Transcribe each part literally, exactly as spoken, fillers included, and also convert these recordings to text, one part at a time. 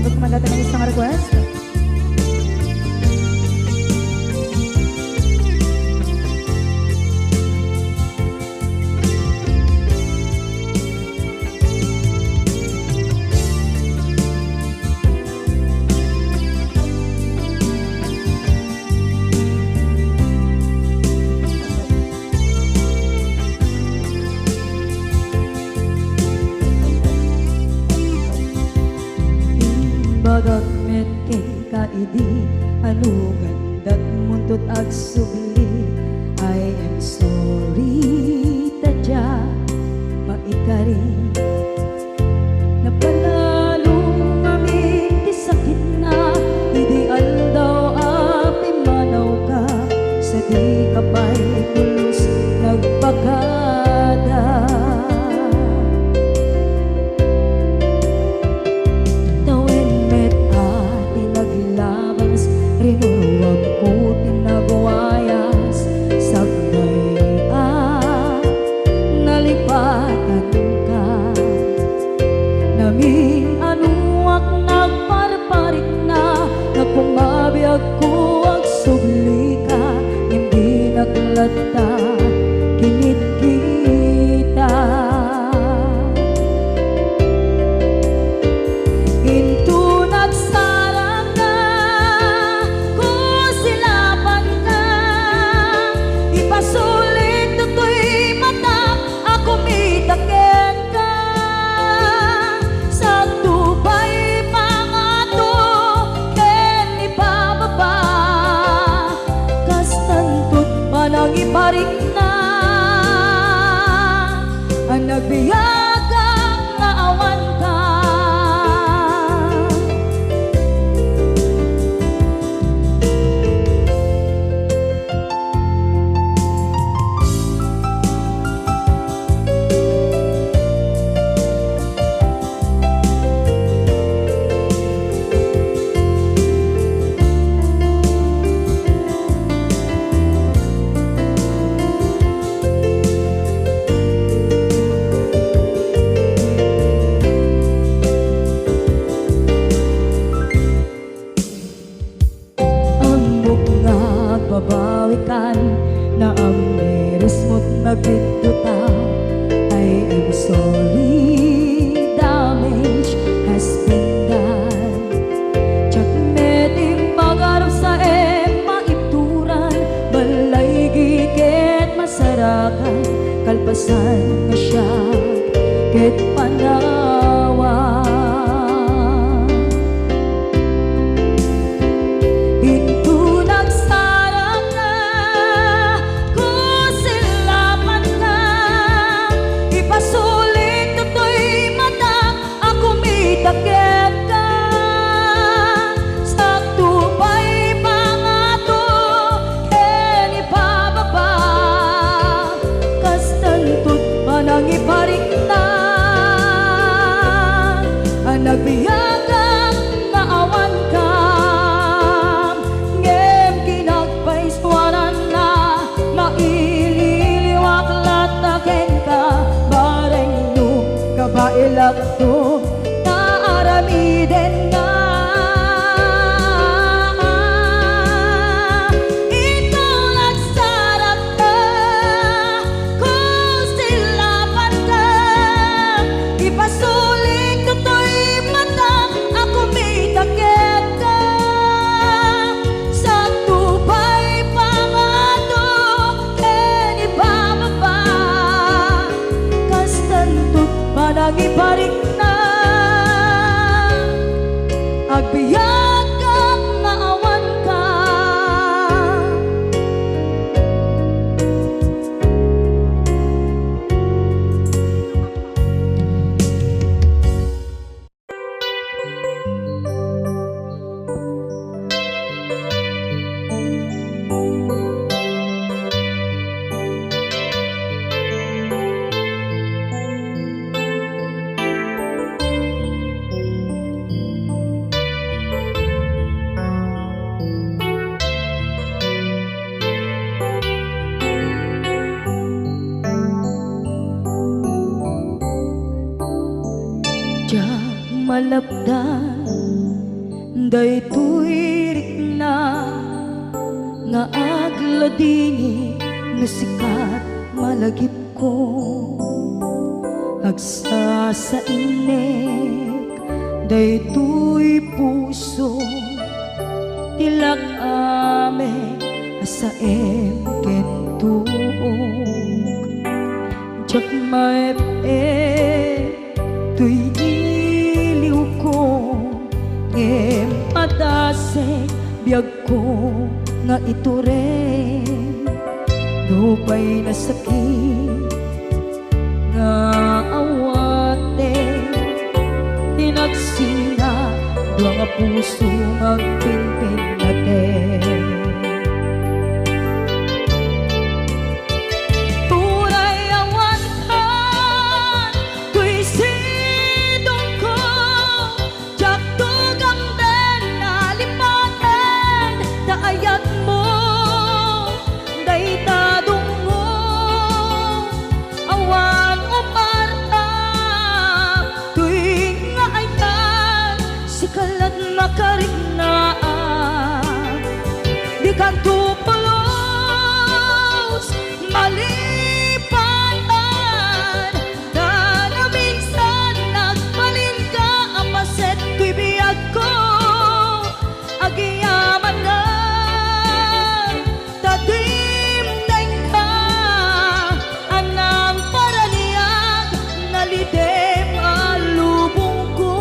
Kumanda tayo ng isang request. Imbagak met kenka idi, anu gandat muntot agsubli. I am sorry, ta dia maikari. Napanalo ngamin ti sakitna idi aldaw a pimmanawka, sadika pay pulos nagpakada. Tawen met a ti naglabas, rinuruagko ti nagwayas, sakbay a nalipatanka. Namin-anuak nagparparikna, nagkumabiagko agsublika, ngem dinak latta kinitkita. Inton agsarakka, kusilapanka, ipasulit toy matak a kumita kenka. Sakto pay pangato ken ipababa, kastanto't panangiparikna a nagbiagak nga awanka. Ammok nga agbabawikan, naammirismot nagbiddota. I am sorry, damage has been done. Diak met immagarup sa em maibturan, balaygi ket masarakan, kalpasan nga siak ket panawan. Inton agsarakka, kusilapanka, ipasulit toy matak a kumita kenka. Sakto pay pangato ken ipababa, kastanto't panangiparikna a nagbiagak nga awanka. Ngem kinagpaisuananna, maililiwak latta kenka, bareng no kabaelakto, ta aramiden nga. Inton agsarakka, kusilapanka, ipasulit toy matak a kumita kenka. Sakto pay pangato ken ipababa, kastanto't panangiparikna, agbiagak nga awanka. Diak malapdan Daytoy rikna nga agladingit no sika ti malagipko. Agsasainek daytoy puso ti lak-am a saem ken tuok. Diak maep-ep toy iliwko, ngem padasek biagko nga itureng. Nupay nasakit nga awaten, inagsina dua nga puso nga agpinpinnaten. Uray awan kan toy sidongko, diak tugamden a lipaten ta ayatmo dayta dungngo. Awan uparta toy nga ayat, sika la't makariknaak. Dikanto pulos malipatan, ta naminsan nagbalinka a paset toy biagko. Agyamanak ta dimdengka a nangparaniag, nalidem a lubongko.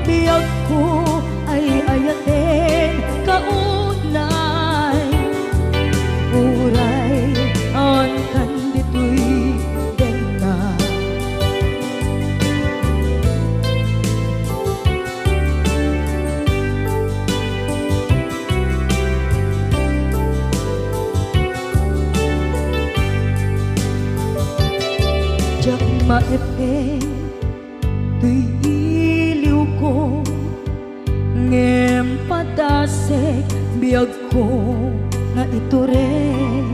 Biagko ay ayaten kaunay, uray awan kan ditoy denna. Diak maep-ep toy iliwko, ngem padasek biagko nga itureng.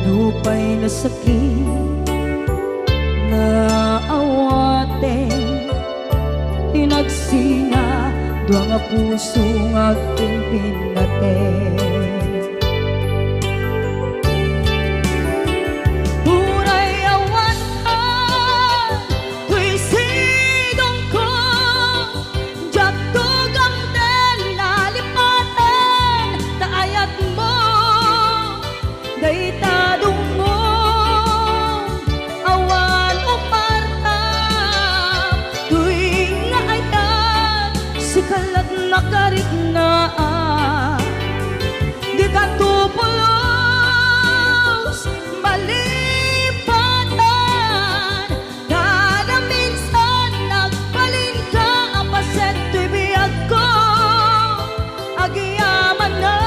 Nupay nasakit nga awaten, inagsina dua nga puso nga agpinpinnaten. Uray awan ka toy sidongko, diak tugamden a lipaten ta ayatmo dayta dungngo. Awan uparta toy nga ayat, sika la't makariknaak. Dikanto pulos malipatan, ta naminsan nagbalinka a paset toy biagko. Agyamanak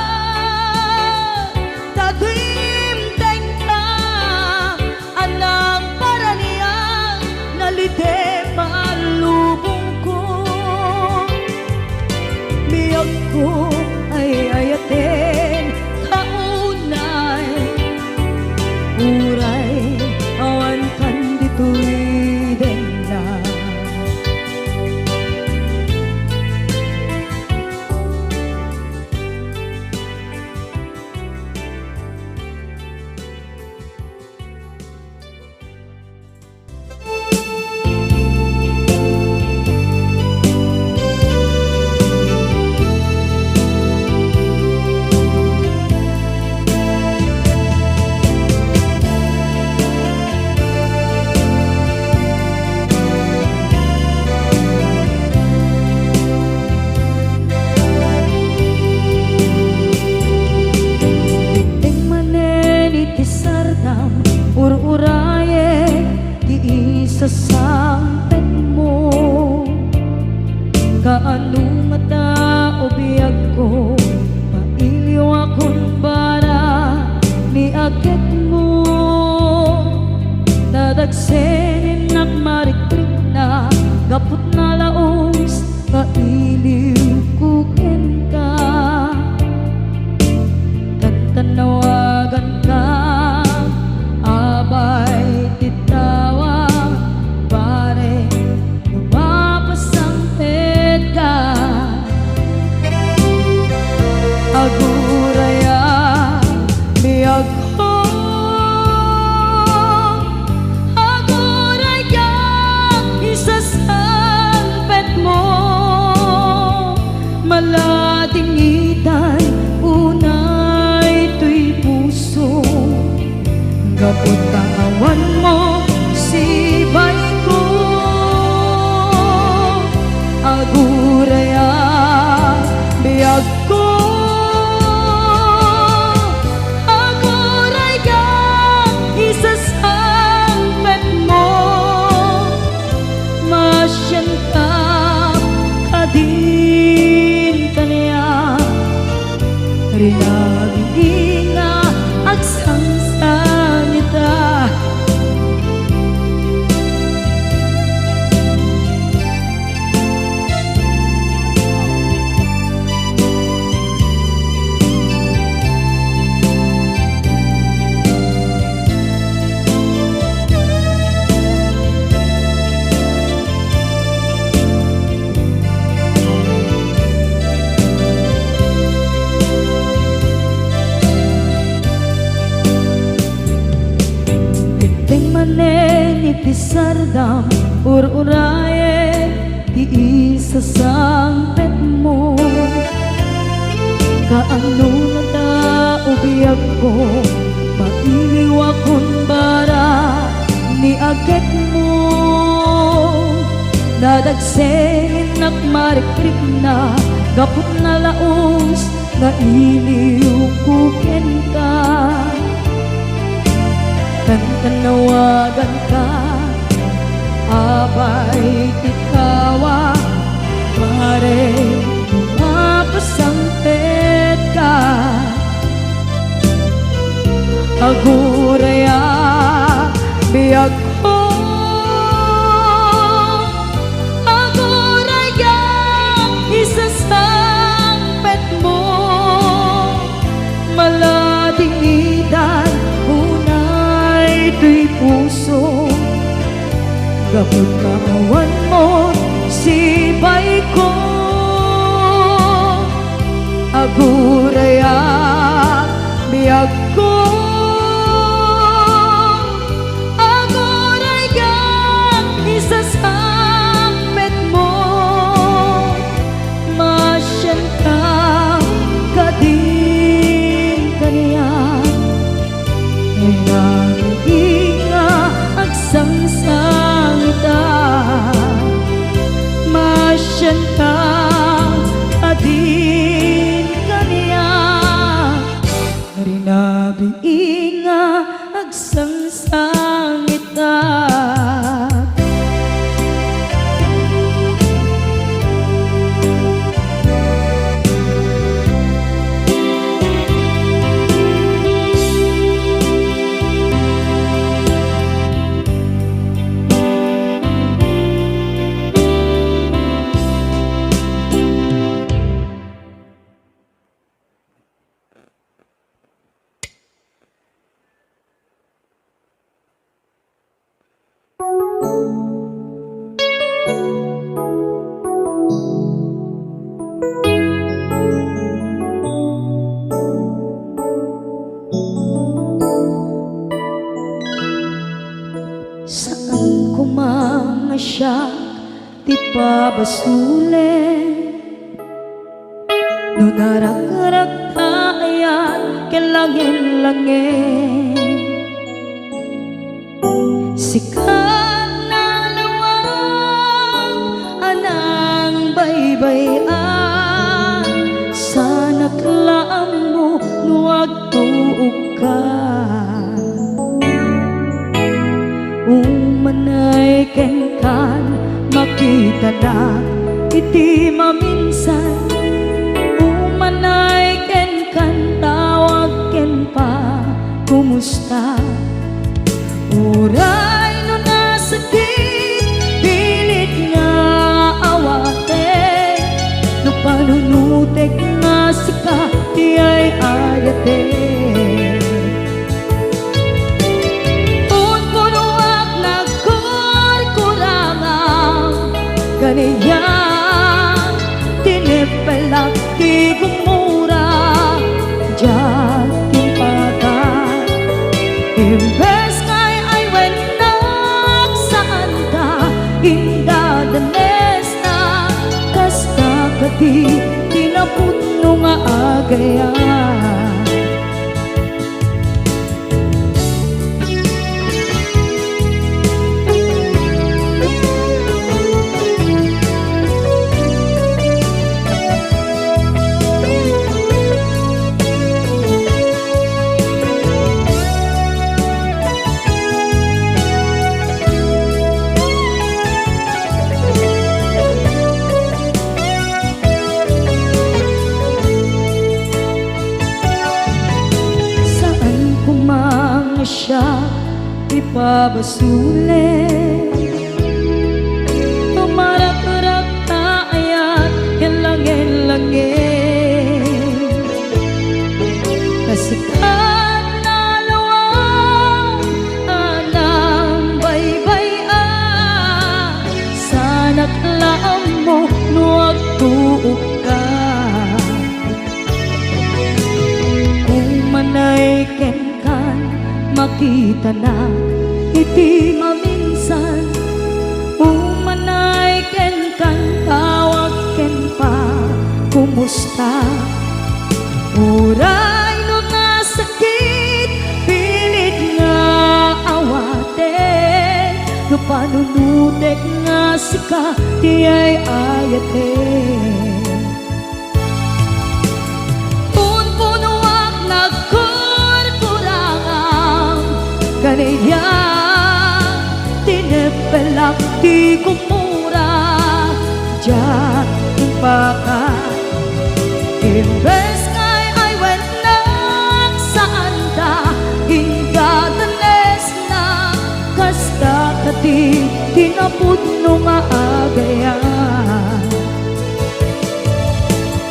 ta dimdengka a nangparaniag, nalidem a lubongko. Biagko ay ayaten kaunay, uray awan kan ditoy denna. Gapu ta awan mo, sibayko, aguray a biagko. Aguray a isasangpet mo, masianka kadin kaniak. Rinabii nga agsangsangita. Dimteng manen iti sardam, ur-urayen ti isasangpetmo. Kaano nata, o biagko, mailiwakon bara ni agekmo. Nadagsennak marikrikna gapu ta nalaus nga iliwko kenka. Kankannawaganka, apay, ikaw a, pare, mapasangpetka. Aguray a biagko, aguray a isasangpetmo. Maladingitan unay toy puso, gapu ta awan mo sibayko. Aguray a biagko, aguray a isasangpetmo. Masianka kadin kaniak. Rinabii nga agsangsangita. Masianka kadin kaniak. Rinabii nga agsangsangita. Saan koma nga siak ti pabasolen. No naragrakta ayan ken langen-langen, sika nalawag a nangbaybay-an, saanak la ammo no agtuokka. Umanay kenkan, makitanak iti maminsan. Umanay kenkan, tawag ken pa, kumusta? Uray no nasakit, pilit nga awatek, no panunotek nga sika ti ay-ayatek. Unkuruak nagkurkurangan, kaniak tinipelak ti gumura, diak timpata. Imbes nga ay-aywennak, saanka indadanesna, kasta kadi ti napudno nga agayat. Siak ti pabasolek, tumarakrak ta ayat ken langen-langen. Kasikatna lawa a nangbaybay-an, saanak la ammo no agtuokka. Umanay kenkan, makitanak iti maminsan. Umanay kenkan, tawag ken pakumusta. Uray no nasakit, pilit nga awaten, no panunotek nga sika ti ay-ayaten. Punpunoak nagkurkurangam, kaniak tineppelak ti gumura, diak impaka. Imbes nga ay-aywennak, saanda indadanesna, kasta kadi ti napudno nga agayat.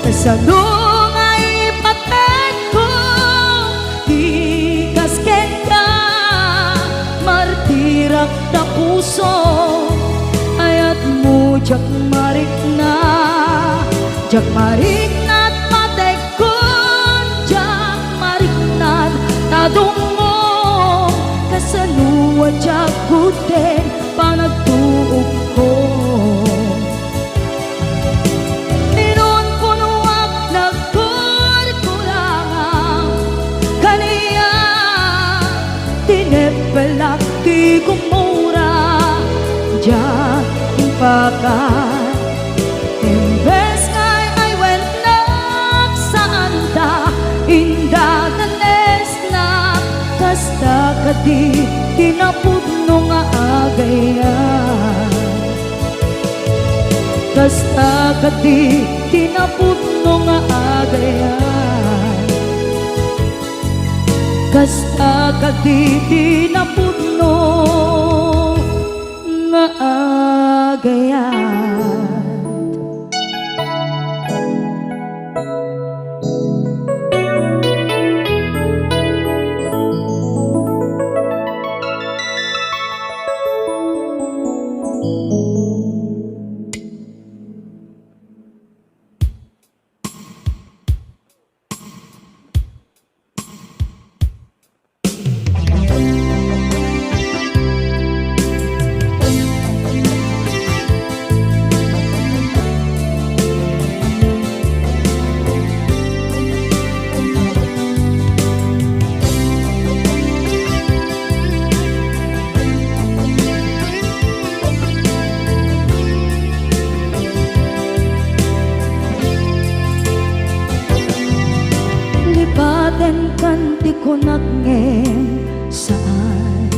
Kasano nga ipatengko ti kas kenka? Martirak ta puso, ayatmo diak marikna. Diak marikna ta patekkon, diak marikna ta dumngom. Kasano a diak gudden panagtuokko? Inunpunoak nagkurkurangam, kaniak tineppelak ti gumura, diak impaka. Imbes nga ay-aywennak, saanda indadanesna, kasta kadi ti napudno nga agayat. Kasta kadi ti napudno nga agayat. Kasta kadi ti napudno nga agayat. Lipatenkan ti kunak ngem saan.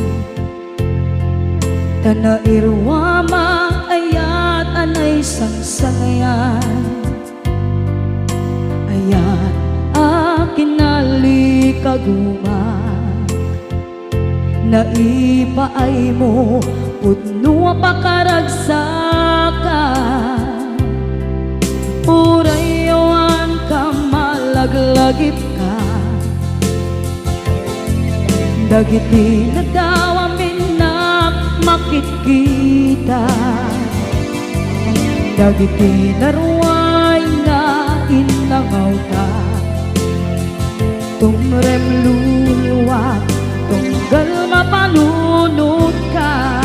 Ta nairuamak ayat a naisangsangayan. Ayat a kinalikaguma. Naipaaymo pudno a pakaragsaka. Uray awan ka malaglagipka. Dagiti nadawam innak makitkita. Dagiti naruay nga innangawta. Tumrem luluak, tunggal mapanunotka.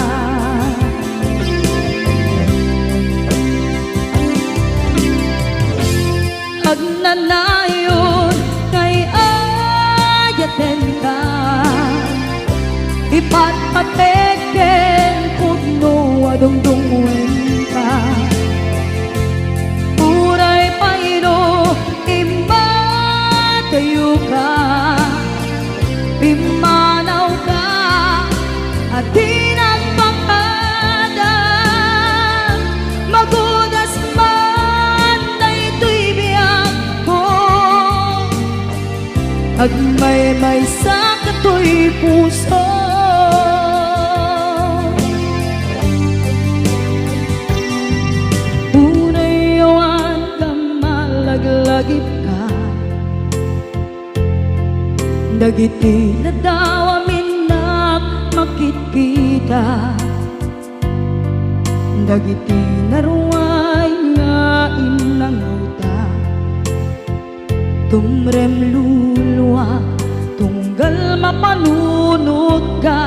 Agnanayon nga ay-ayatenka. Ipatpatek ken pudno a dungdungngoenka. Uray pay no immatayoka, pimmanawka a di nagpakadam, magudas man daytoy biagko. Agmaymaysak toy puso. Unay awan ka malaglagipka dagiti ladaw a minnak makitkita. Dagiti naruay nga innangawta, tumrem luluak tunggal mapanunotka.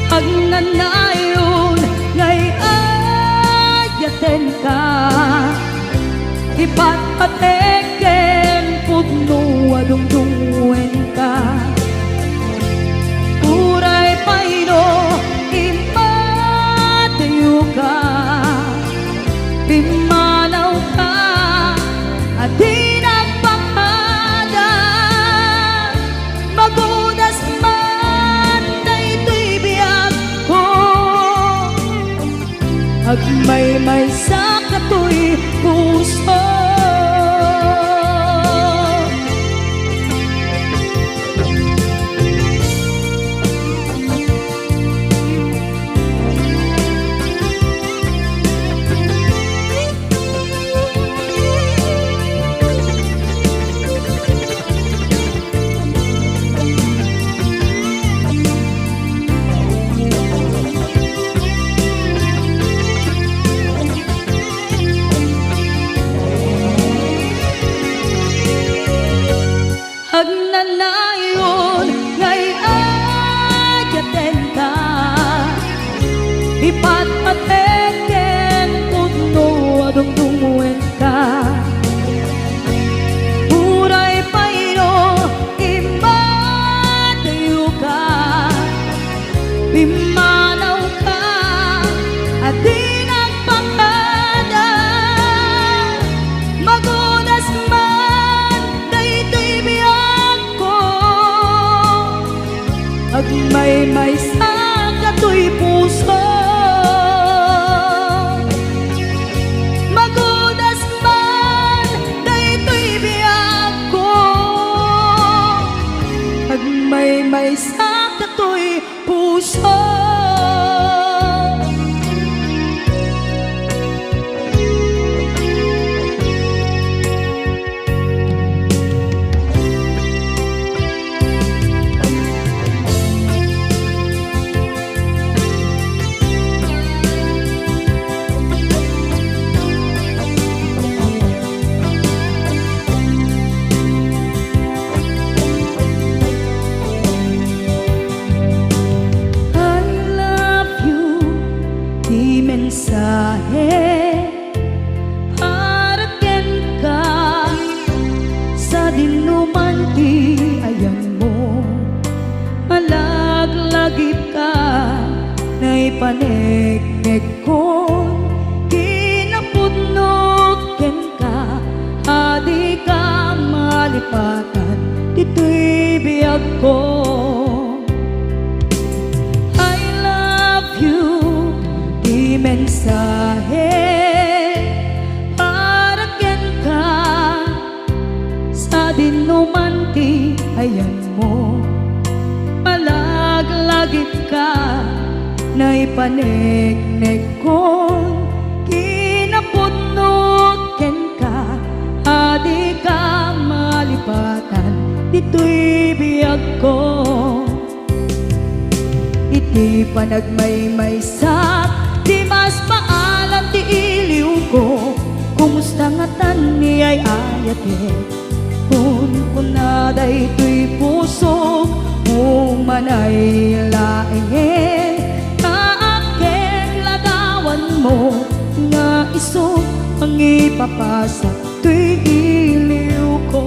Agnanayon nga iyatenka, ipatpatek ken pudno a dungdungngoenka. Uray pay no immadayoka, pimmanawka a di nagpakada. Magudas man daytoy biagko, agmaymaysa katoy puso. Agnanayon nga iyatenka, ipatpatek ken pudno a dungdungngoenka. Uray pay no immadayoka, pimmanawka a di nagpakada. Magudas man daytoy biagko, agmaymaysa katoy puso. Magudas man daytoy biagko, agmaymaysa katoy puso. I love you, ti mensahe para kenka. Sadin no man ti ayanmo, malaglagipka, naipaneknekkon kinapudno kenka. A dika malipatan ditoy biagko. I love you, ti mensahe para kenka. Sadin no man ti ayanmo, malaglagipka, naipaneknekkon kinapudno kenka. A dika malipatan ditoy biagko. Iti panagmaymaysak, di mas maalam ti iliwko. Kumusta ngatan ni ay-ayatek? Kunkuna daytoy pusok, umanay laengen. Kaaket ladawanmo nga isu mangipapasak toy iliwko.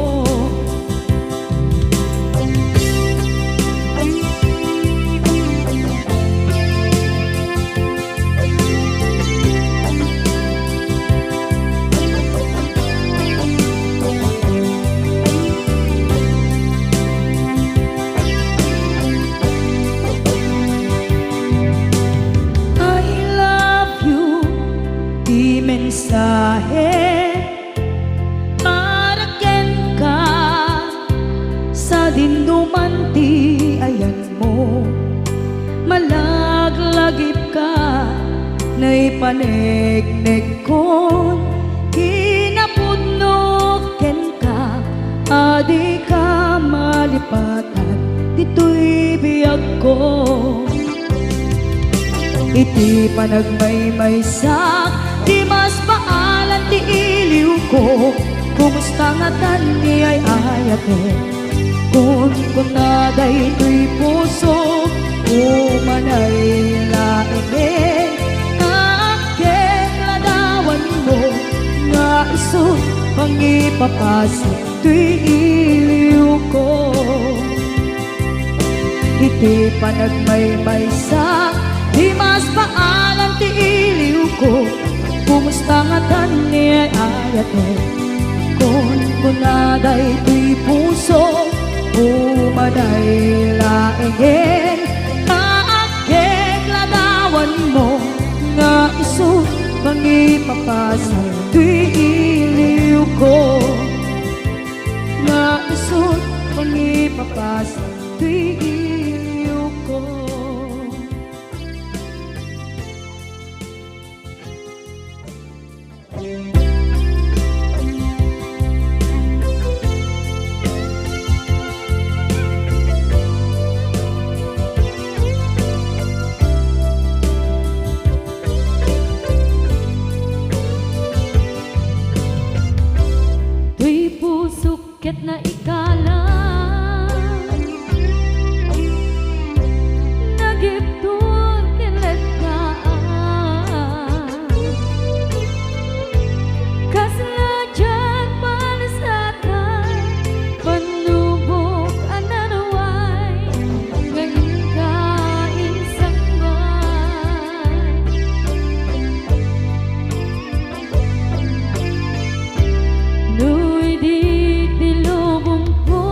I love you, ti mensahe Sinduman ti ayanmo, malaglagipka, naipanegnegkon, kinapudnok kenka, a dika malipatan ditoy biagko. Iti panagmaymaysak, di mas baalan ti iliwko. Kumusta ngatan ni ay-ayatek? Kunkuna daytoy puso, umanay laengen, nga agkekladawanmo, nga isu pangipapasek toy iliwko. Iti panagmaymaysa, di mas baalan ti iliwko. Kumusta ngatan ni ay-ayatek? Kunkuna daytoy puso, umanay laengen, nga agkekladawanmo, nga isu mangipapasek toy iliwko. Nga isu mangipapasek toy iliwko. Toy pusok ket naikalang, nagibtur ken letnaan. Kasla diak malasatan, pannubok a naruay, nga inka insakbay. No idi ti lubongko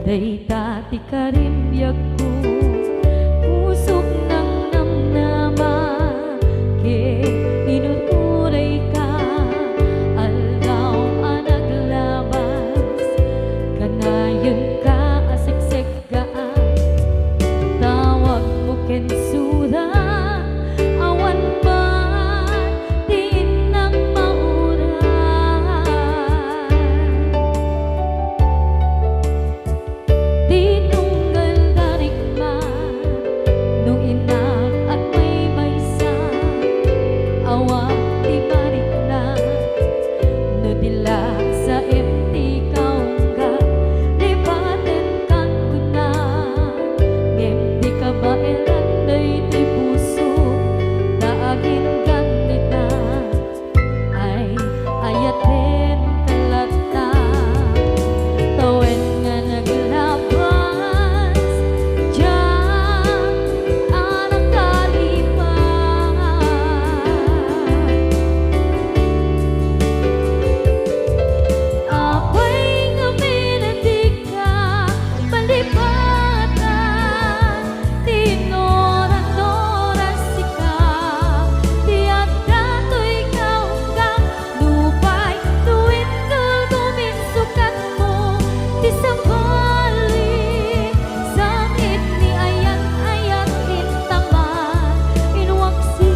Dayta ti karimbiagko, pusok nangnamnama, ket inur-urayka, aldaw a naglabas, kanayon ka a seksekgaan, tawagmo ken sura, awan man ti innam mauray. Tinunggal da rikna no innak agmaymaysa, awan ti marikna no di la saem ti kaungga. Lipatenkan kuna, ngem di kabaelan daytoy puso ta aginggan dita. Ay, ayaten ka latta, tawen nga naglabas, diak a nakalipat. Apay ngamin a dika malipatan? Ti inur-uray sika, ti adda toy kaunggam, nupay no intulgom insukatmo ti sabali, sakit ni ayat-ayat intaman, inwaksi,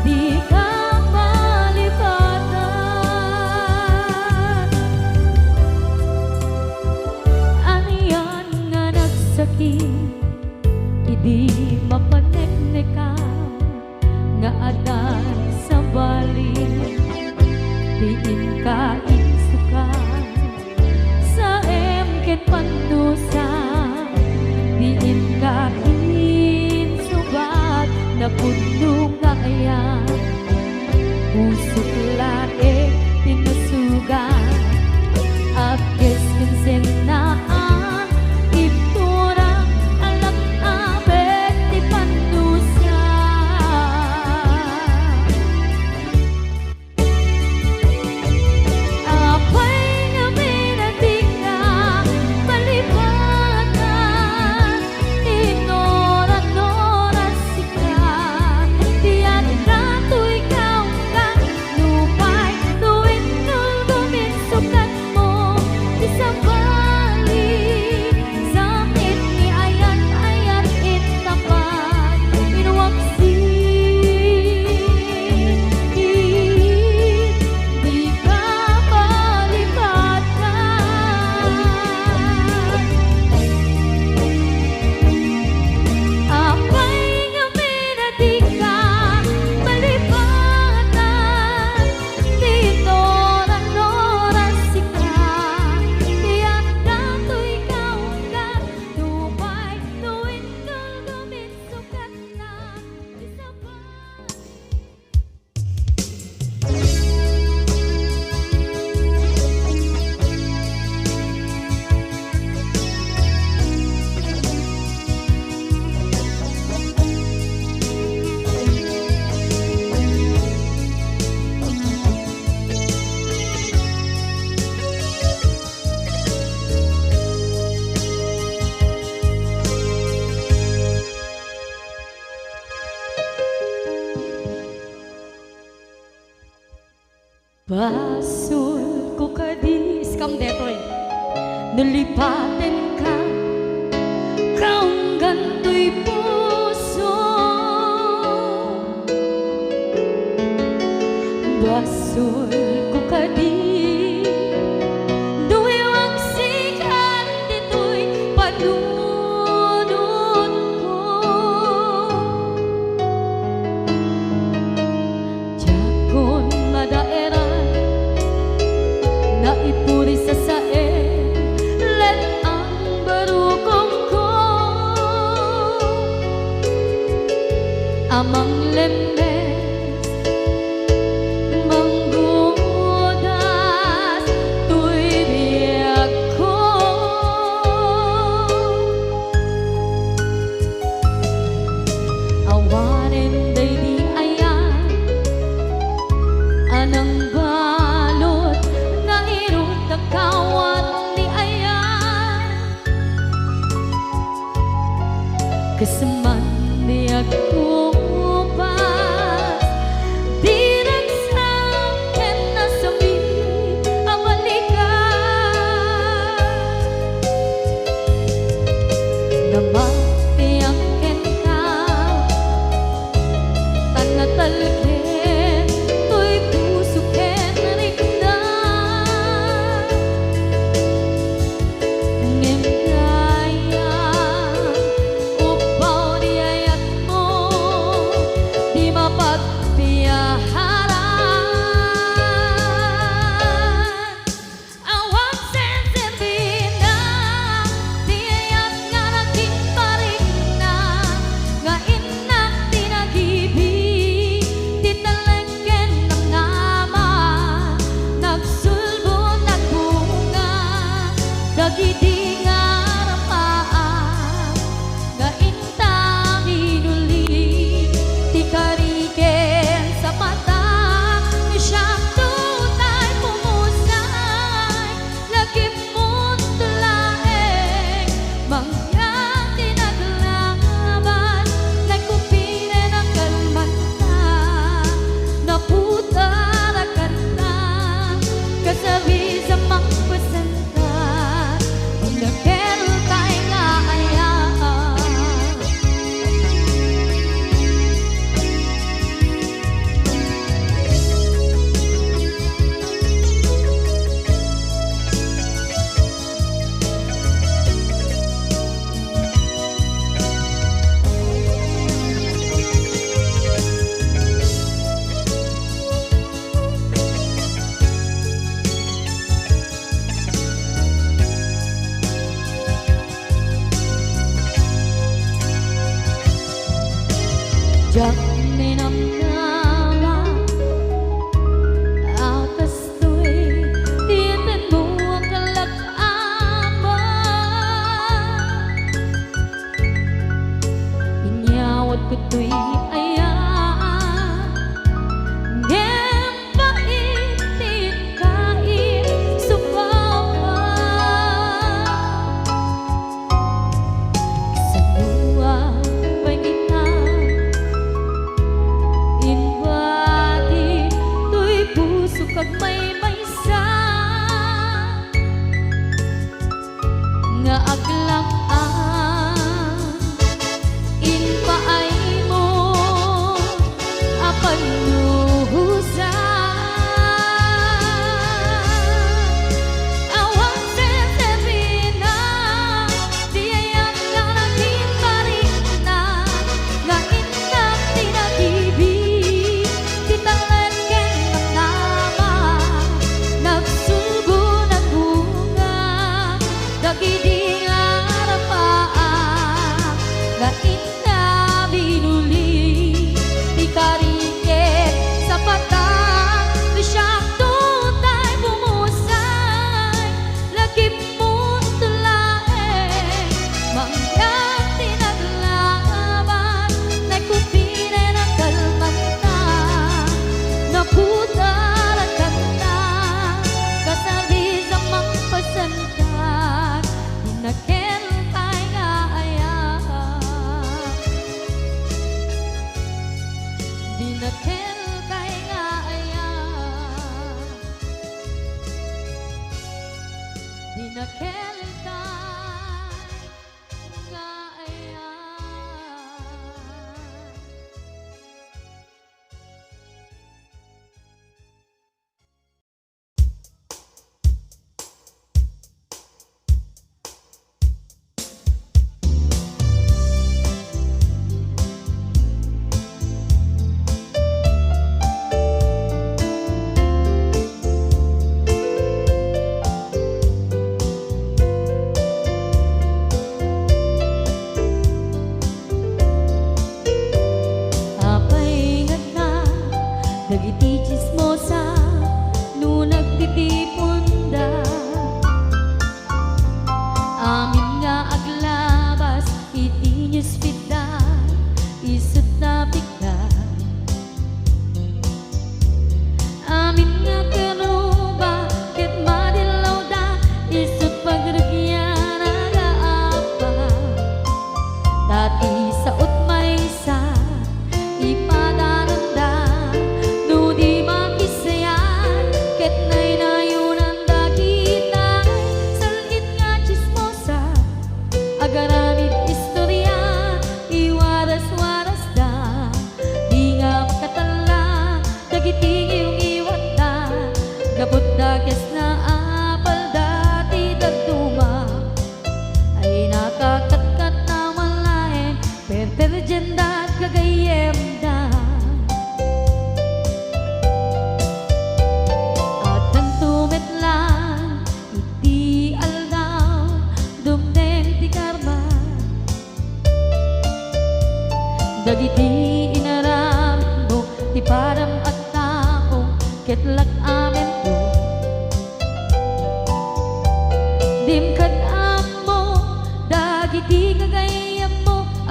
dika malipatan. Anian nga nagsakit idi mapaneknekam nga adda sabali ti inka insukat, saem ken pannusa ti inka insubat, napudno nga ayat. Pusok laeng ti nasugat, apkes ken sennaan, ibturak a lak-abek ti pannusa. Apay ngamin a dika malipatan? Ti inur-uray sika, ti adda toy kaunggam, nupay no intulgom insukatmo ti sabali, sakit ni ayat-ayat intaman, inwaksi, dika malipatan. Apay ngamin a dika malipatan? Ti inur-uray sika, ti adda toy kaunggam, nupay no intulgom insukatna ti sabali. Basolko kadi, iskam detoy. No lipatenka, kaunggan toy puso. Basolko kadi, no iwaksikan ditoy panunotko. Diakon madaeran, naipuri sasaen, let-ang barukongko a manglembes, manggudas toy biagko. Awanen daydi ayan a nangbalud nga Isman di agkupas, di ragsak ken nasakit a balikas. Namatiak kenka, ta natalged toy puso ken rikna. Ngem dayta, upbaw di ayatmo, di mapagpiaharan. Awan senserbina, ti ayat nga naging parikna, nga innak ti nagibi, ti talek ken namnama, nagsulbo, nagbunga, dagidi nga arpaam, nga inta minuli, ti kari ken sapata, siak tutay pumusay, lagipmo laeng, mangngati naglaban, nagkupiren a kalmanta, naputar a kanta, kasabisa mangpasen Pagdakel tayo nga ayat. Diak ninamnama a kastoy ti intanmo a kalak-aman. Inyawatko toy ayat, ngem pait ti kaisubawak. Kasano a pay ita, imbati toy pusok agmaymaysa. Nga aglam-am, impaaymo a pannuhosan. Awan senserina, ti ayat nga naging parikna, nga innak ti nagibi, ti talek ken namnama.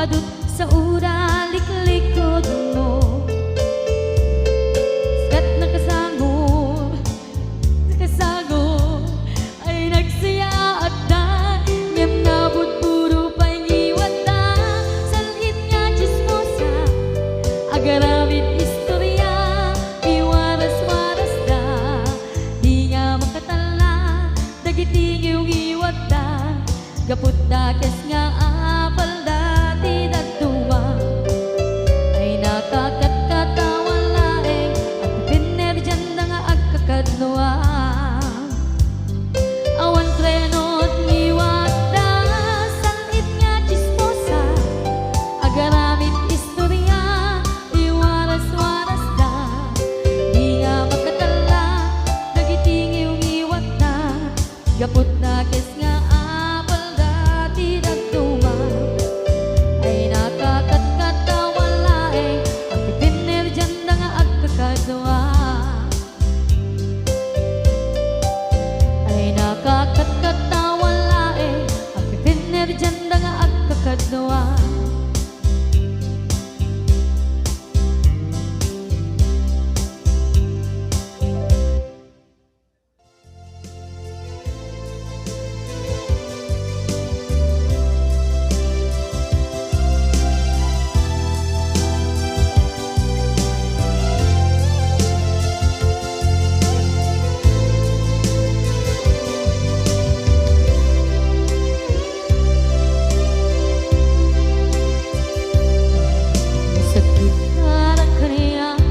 Adut sa ura liklikudmo. Sikat nakasangor, nakasangor ay nagsayaatda, ngem nabudburo pay ngiwatda. Sal-it nga tsismosa, agaramid istoria, piwaras-warasda. Di nga makatalla dagiti ngiwngiwatda, gapu ta kes nga apalda ti dadduma. Ay nakakatkatawan laeng, agpipinnerdianda nga agkakadua. Awan preno ti ngiwatda, sal-it nga tsismosa, agaramid istoria, iwaras-warasda. Di nga makatalla dagiti ngiwngiwatda, gapu ta kes nga apalda ti dadduma. Ay nakakatkatawan laeng, agpipinnerdianda nga agkakadua. Ay nakakatkatawan laeng, agpipinnerdianda nga agkakadua. Sakit para kaniak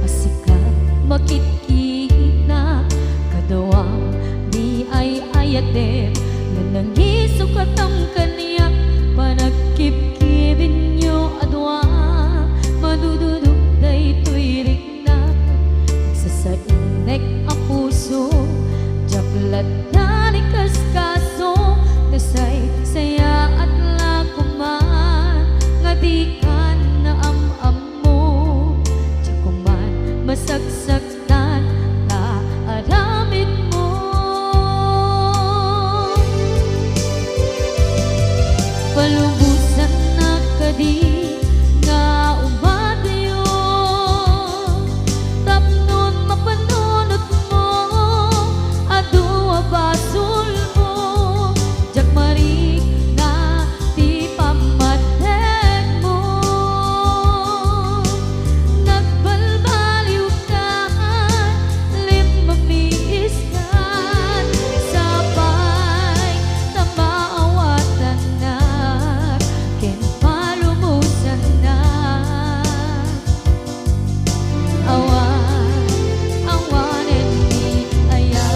a sika makitkita, kaduam ni ay-ayatem nga nangisukatam kaniak. Panagkibkibinyo a dua, madududok daytoy rikna. Agsasainnek a puso, diak latta ni kaskaso, nasaysayaat la koman nga dikan naam-ammo, diak koman masaksaktan ta aramidmo. Palubosannak kadi nga umadayo, tapnon mapanunotmo, adu a basolmo, diak marikna ti pammategmo. Nagbalbaliwkan, limmamiiskan, sapay ta maawatannak ken palubosannak. Awan, awanen ni aya.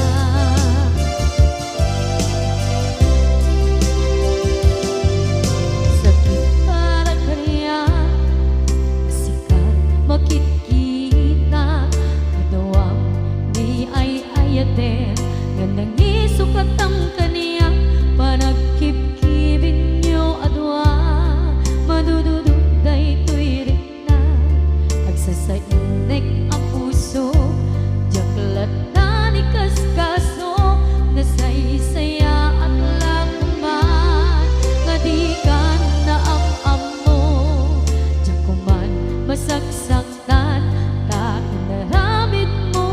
Sakit para kaniak a sika makitkita, kaduam ni ay-ayatem nga nangisukatam kaniak. Panagkibkibinyo a dua, madududok daytoy rikna. Agsasainnek a puso, diak latta ni kaskaso, nasaysayaat la koman nga dikan naam-ammo, diak koman masaksaktan ta inaramidmo.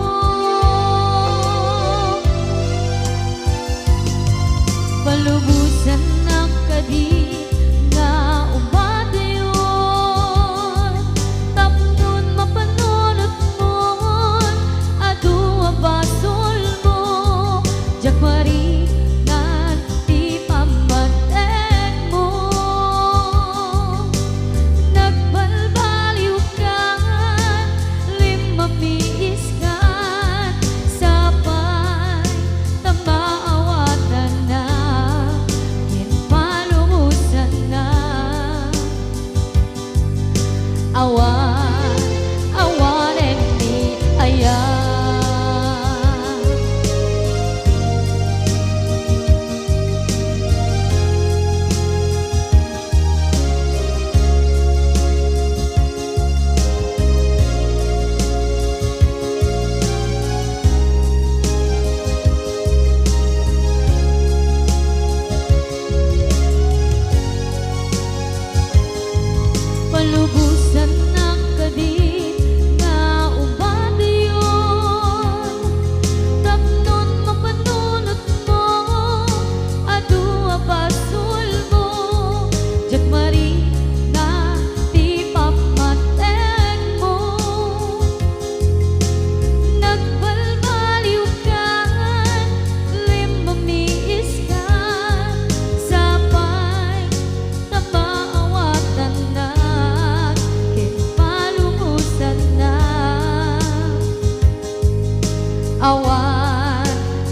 Awan,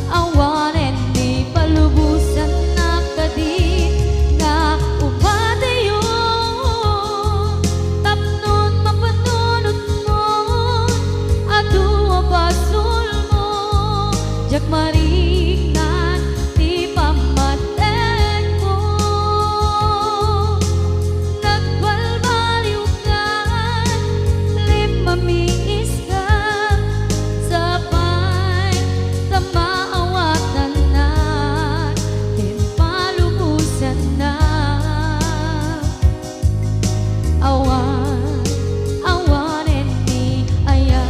awanen ni palubosannak kadi nga umadayo tapnon mapanunotmon adu a basolmo, diak mariknan ti pammategmo. Nagbalbaliwkan, limmamiis Sapay ta maawatannak ken palubosannak. Awan, awanen ni aya.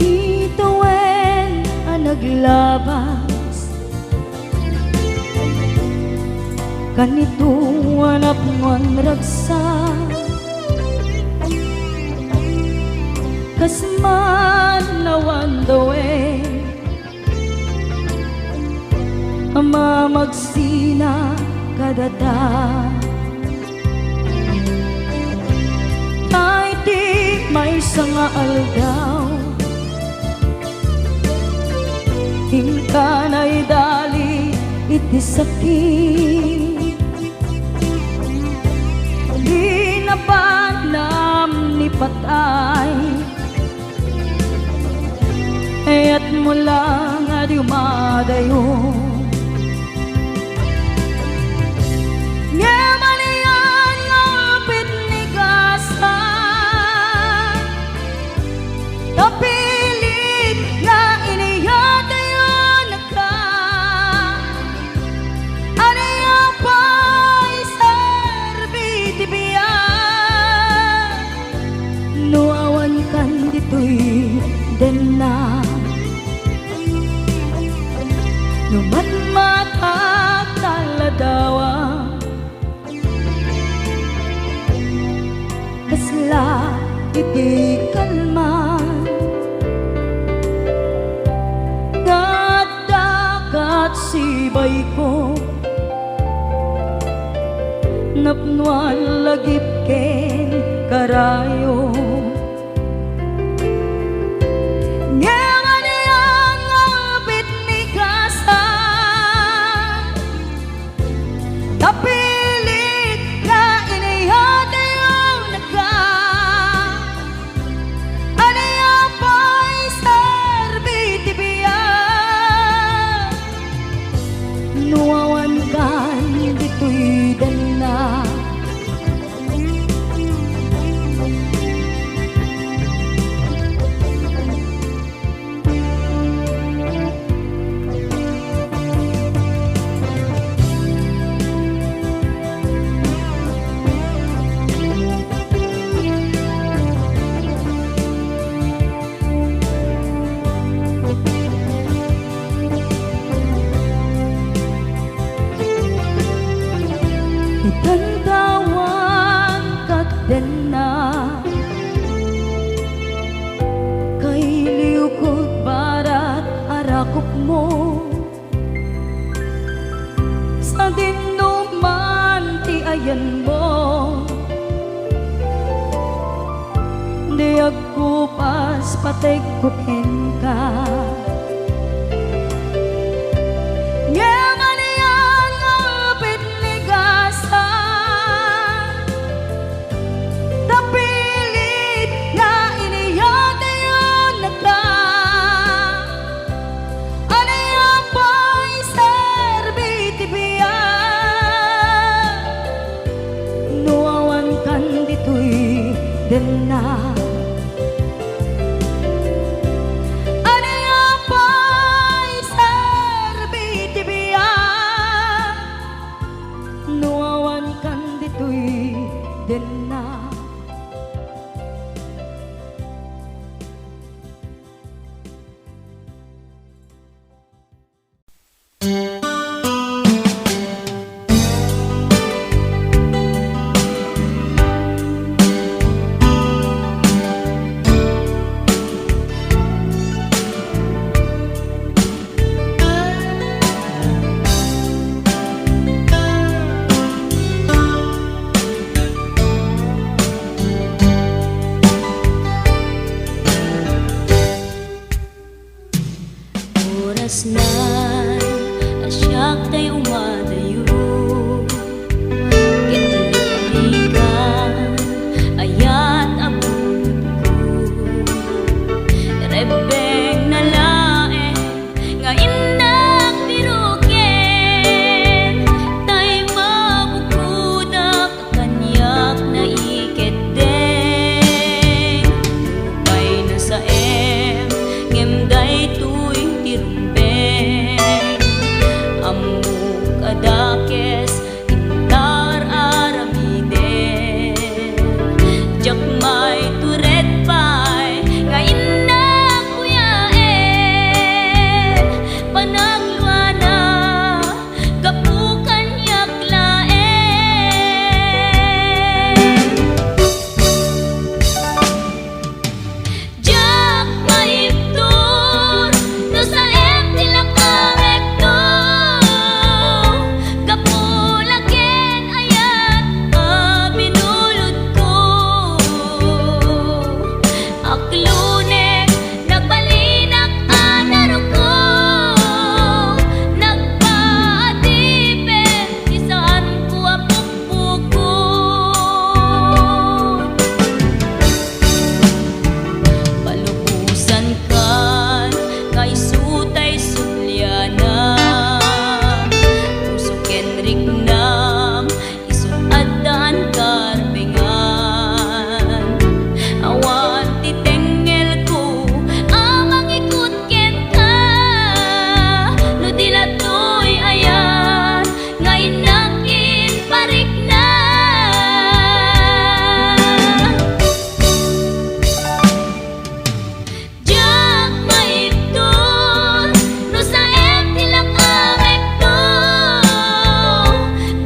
Ti tawen a naglabas, kanito a napnguan ragsak, kas man awan tawen a mamagsina kadata. Ta iti maysa nga aldaw, inka naidali iti sakit. Di nabanam ni patay, kayatmo lang a di umadayo. Ngem ania nga upit ni Gasa, napilit nga iniyatayonka. Ania pay serbi ti biag no awankan ditoy denna? No matmatak ta ladawam, kasla iti kalman nga adda kat sibayko, napnoan lagip ken karayo. Ngem ania nga upit ni Gasa, napilit nga iniyatayonka. Ania pay serbi ti biag no awankan ditoy denna? Itantawan ket denna, kailiwkod barat a rakupmo. Sadinoman ti ayanmo, di agkupas pategko kenka. Ngem ania nga upit ni Gasa, napilit nga iniyatayonka. Ania pay serbi ti biag no awankan ditoy denna? Ania pay serbi ti biag no awankan ditoy denna. Orasna a siak tay umadayo, ket liklikan ayat a bunotko. Rebbengna laeng nga innak biroken, tay mabukodak kaniak naikeddeng. Nupay nasaem, ngem daytoy ti rumbeng. Ammok a dakes, intar aramiden. Diak maitured pay nga innak kuyaen. Panagluana, gapu kaniak laeng. Diak maibtur no saem ti lakamekto, gapu la ken ayat a binulotko. Aklunek, nagbalinak a naruko, nagpaadipen ti saanko a pukpukot. Palubosankan nga isu tay subliana, puso ken riknam, isu addaan karbengan. Awan ti tengngelko a mangikut kenka, no di la toy ayat nga innak imparikna. Diak maibtur no saem ti lakamekto,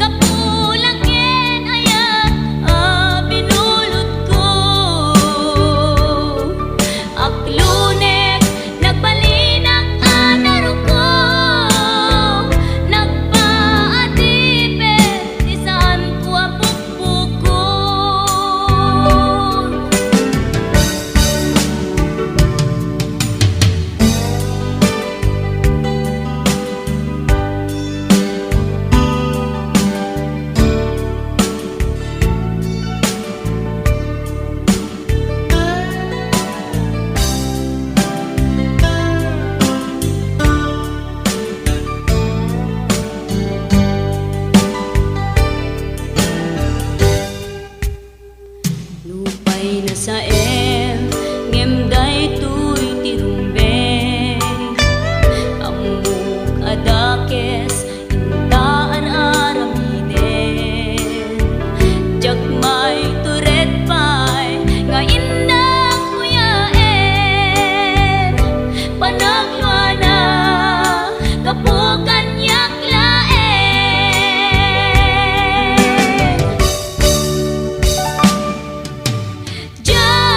gapu la ken ayat a binulotko. Aklunek, nagbalinak a naruko, nagpaadipen ti saanko a pukpukot. Nupay nasaem, ngem daytoy ti rumbeng. Ammok a dakes, inta ar-aramiden. Diak maitured pay nga innak kuyaen. Panagluana, gapu kaniak laeng. Diak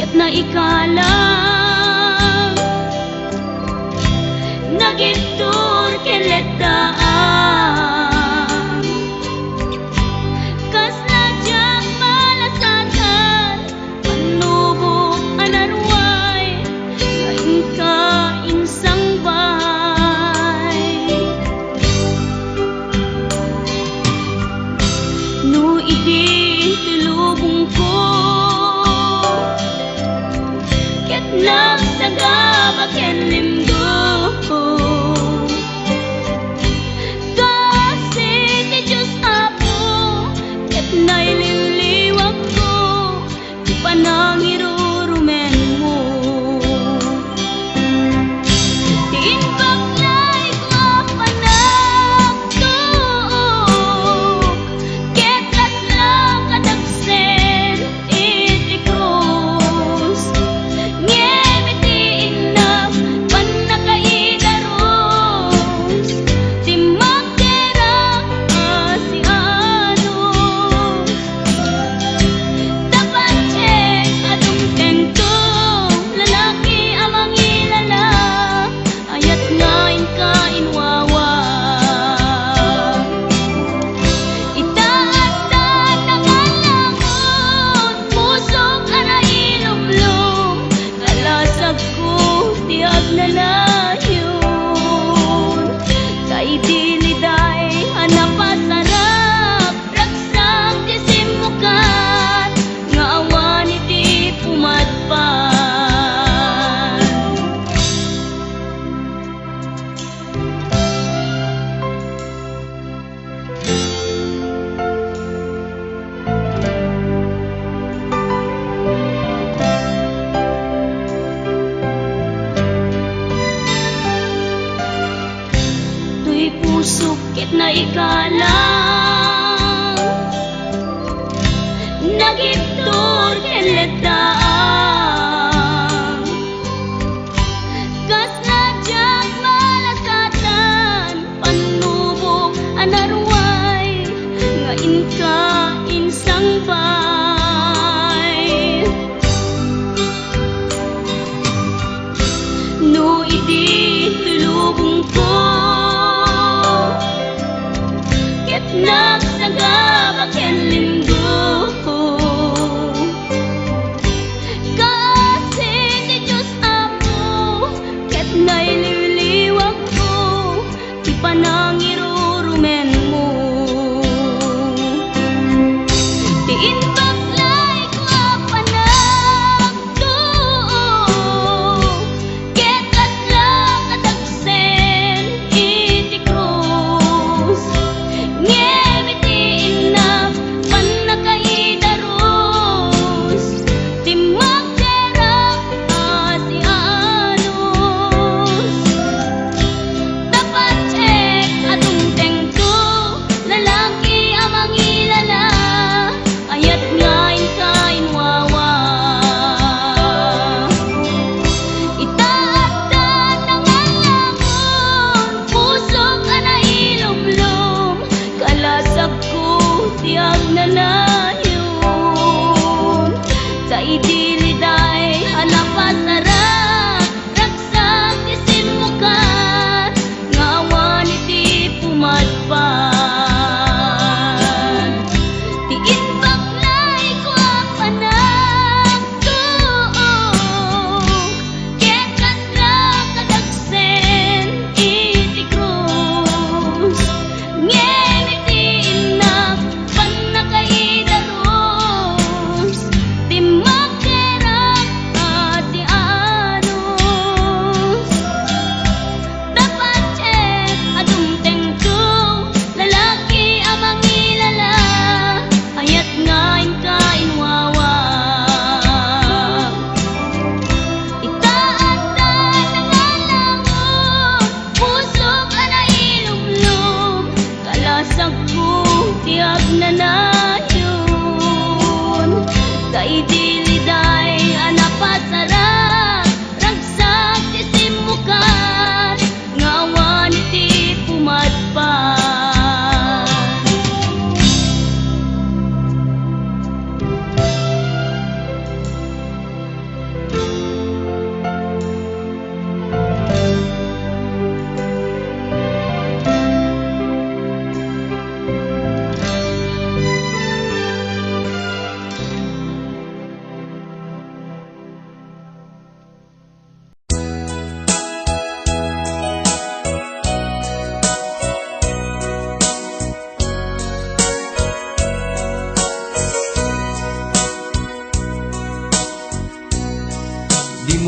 Naikalang, nagibtur ken letdaan. Kasla diak malasatan, pannubok a naruay, nga inka insangbay. No idi ti lubongko, ket nagsagaba ken limdo, kaasi ti Dios Apo, ket nailiwliwakko ti panangirurumenmo. Ti imbag layko a panagtuok, ket kasla kadagsen iti krus. Ngem iti innak pannakaidarus, dimmakkerak a sianus. Tapattek a dumtengto, lalaki a mangilala, ayat nga inka inwawa. Ita adda nangalangon, pusok a nailumlom, kalasagko ti agnanayon. Ta idi liday a napasarap, ragsak ti simmukat, nga awan iti pumadpad. Toy pusok ket naikalang, nagibtur ken letdaan. Kasla diak malasatan, pannubok a naruay, nga inka insangbay. No idi ti lubongko, ket nagsagaba ken limdo, kaasi ti Dios Apo, ket nailiwliwakko ti panangirurumenmo. Ti imbag layko a panagtuok, ket kasla kadagsen iti krus. Ngem iti innak pannakaidarus, dimmakkerak a sianus. Tapattek a dumtengto, lalaki a mangilala, ayat nga inka inwawa. Ita adda nangalangon, pusok a nailumlom, kalasagko ti agnanayon. Ta idi liday a napasarap, ragsak ti simmukat, nga awan iti pumadpad. Ti imbag layko a panagtuok, ket kasla kadagsen iti krus. Ngem iti innak pannakaidarus, dimmakkerak a sianus. Tapattek a dumtengto, lalaki a mangilala, ayat nga inka inwawa. Ita adda nangalangon, pusok a nailumlom, kalasagko ti agnanayon. Ta idi liday a napasarap, ragsak ti simmukat, nga awan iti pumadpad.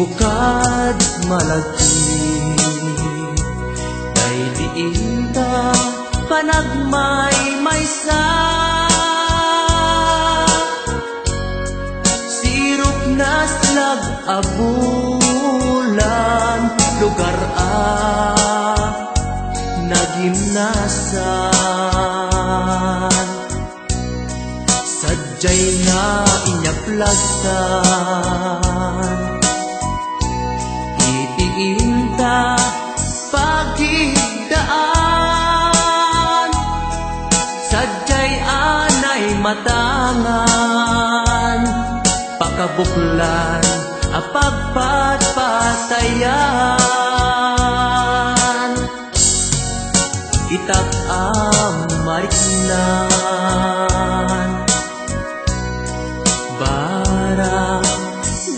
Bukad malagip, daydi inta panagmaymaysa. Sirupnas lag a bulan, lugar a nagimnasan. Sadiay nga inyaplastan, iti inta pagidaan. Sadiay anay matangan, pakabuklan a pagpatpatayan. Itak a mariknan, barang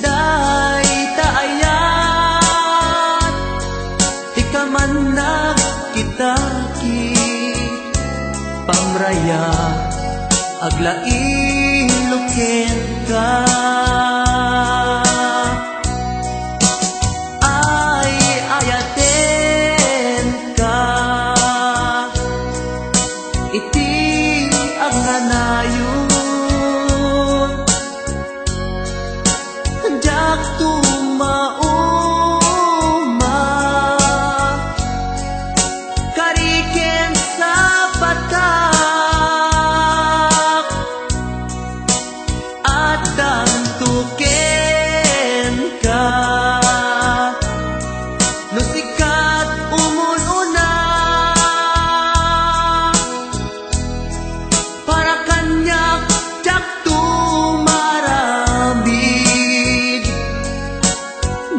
dayta ayat, ti kaman nagkitaki, pamraya, aglailo kenka. Ay, ayatenka iti agnanayon. Diak tumauma, kari ken sapatak. Addanto kenka, no sika ti umun-una, para kaniak diakto maaramid.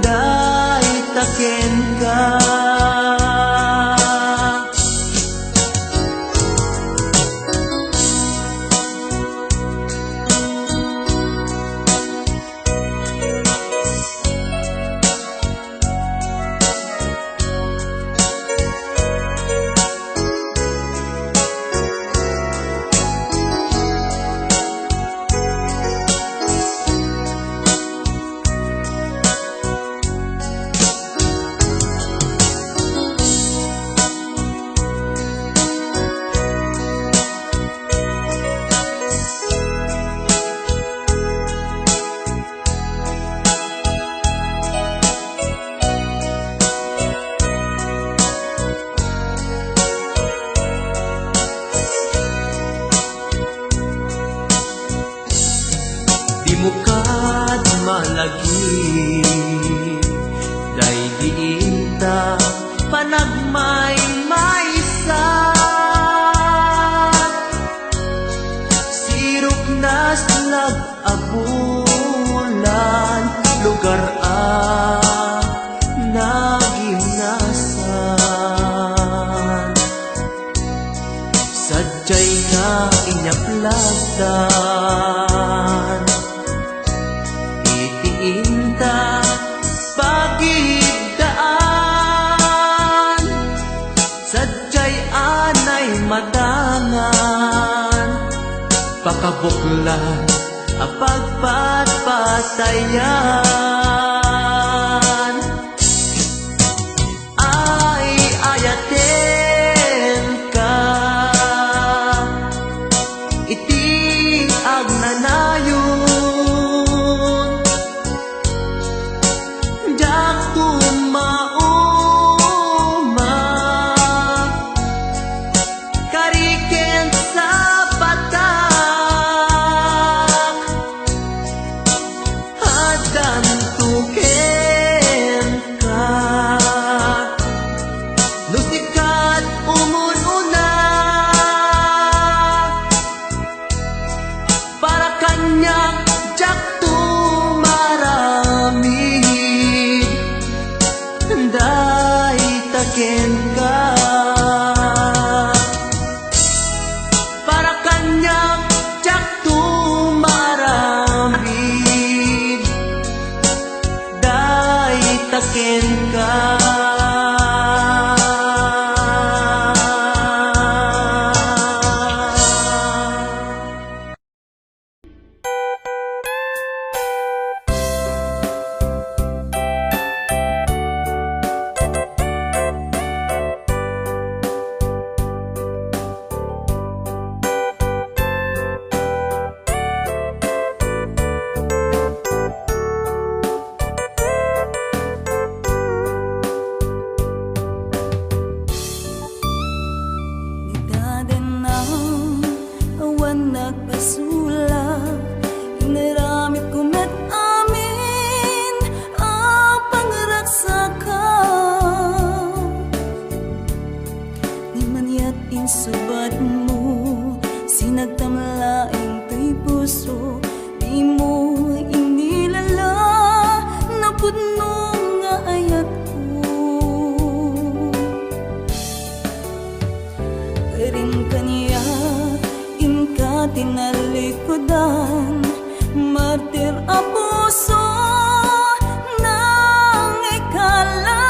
Dayta kenka. Dimo kad malagip, daydi inta panagmaymaysa. Sirupnas lag a bulan, lugar a nagimnasan. Sadiay nga inyaplastan iti inta pagid daan. Sadiay anay matangan, pakabuklan a pagpatpatayan. Ay, ayatenka iti agnanayon. Diakto mauma, kari ken sapatak, addanto kenka. No sika ti umun-una, para kan Tamlaeng toy puso, dimo inilala, napudno nga ayatko. Karim kaniak, inka tinalikudan, martir a puso, nangikala.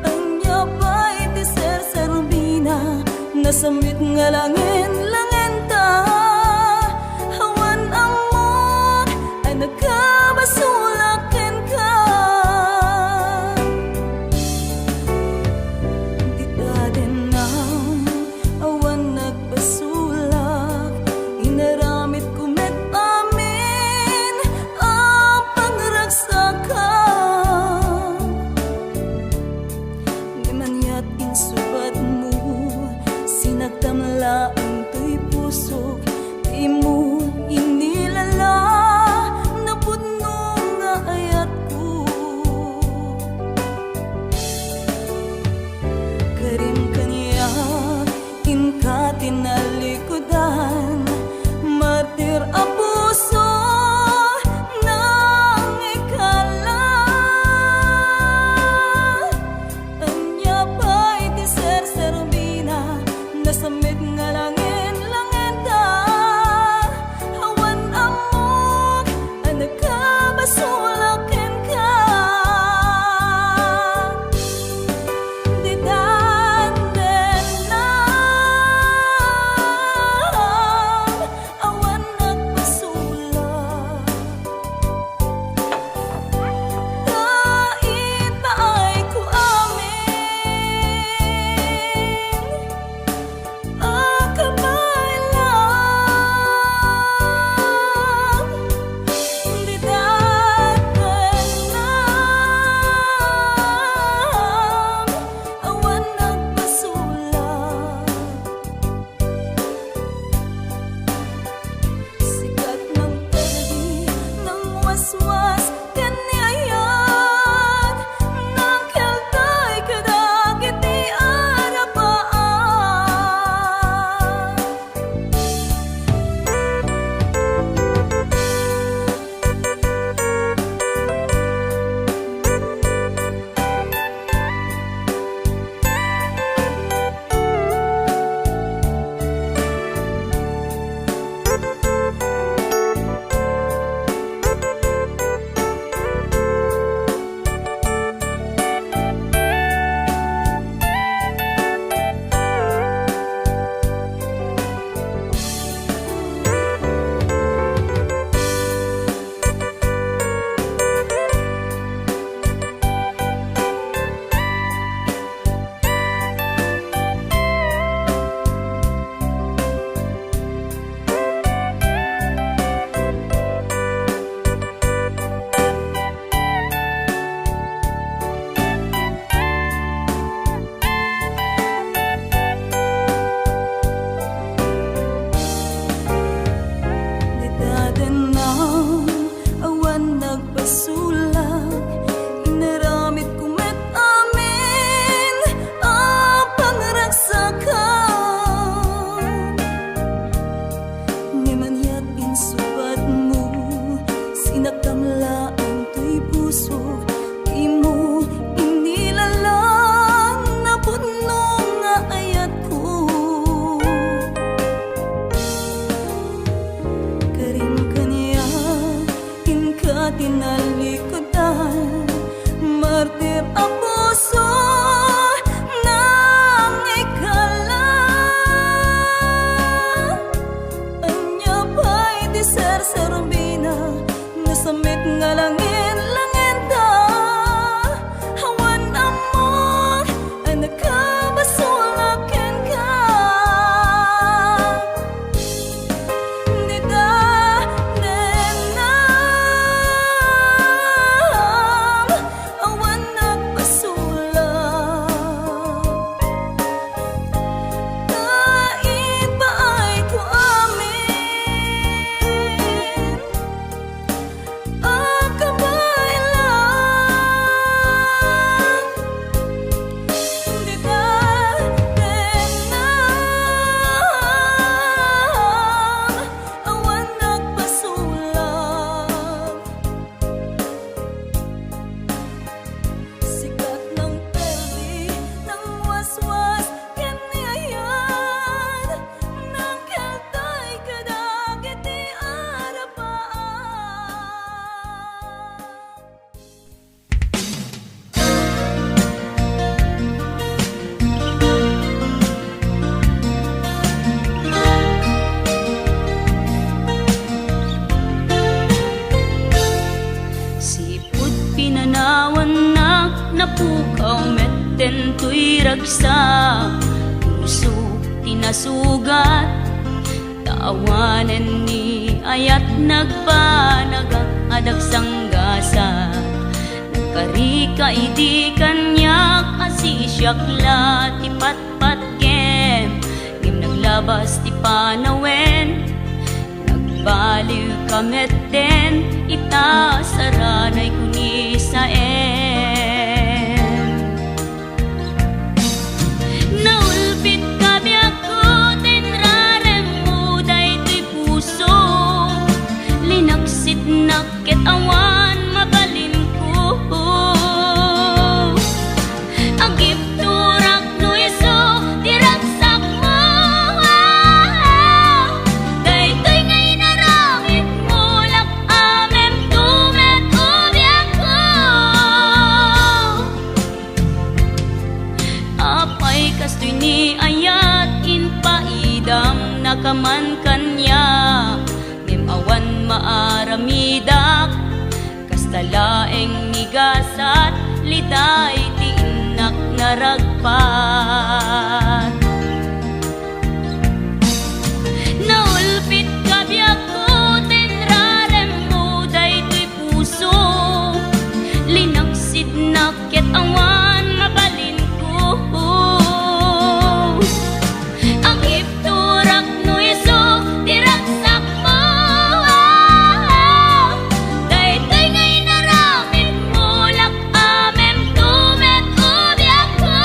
Ania pay ti serserbina, nasammit nga langen-langenta. Awan ammok a nakabasolak kenka. Dita denna, awan nagbasolak, inaramidko met amin a pangragsakak. Ngem aniat insubadmo, sinagtam laeng toy pusok, dimo inilala, napudno nga ayatko. Karim kaniak, inka tinalikudan, martir a puso, nangikala. Ania pay ti serserbina, nasammit nga langen-langenta. Awan ammok a nakabasolak kenka. Ditan denna, awan nagbasolak. Ta itaayko amin. ragsak, puso ti nasugat, ta awanen ni ayat nagbanagak a dagsanggasat. Nagkarika idi kaniak a sisiak la ti patpatgem, ngem naglabas ti panawen. Nagbaliwka metten ita saranay kunisaen. Naulpitka biagko ta inraremmo daytoy puso. Linaksitnak ket awan mabalinko. Agibturak no isu ti ragsakmo. Daytoy nga inaramidmo, lak-amemto met o biagko. Apay kastoy ni ayat, impaidamnaka man kaniak, ngem awan maaramidak. Kasta laeng ni gasat, liday ti innak naragpat. Naulpitka biagko ta inraremmo daytoy puso. Linaksidnak ket awan mabalinko. Agibturak no isu ti ragsakmo. Daytoy nga inaramidmo, lak-amemto met o biagko.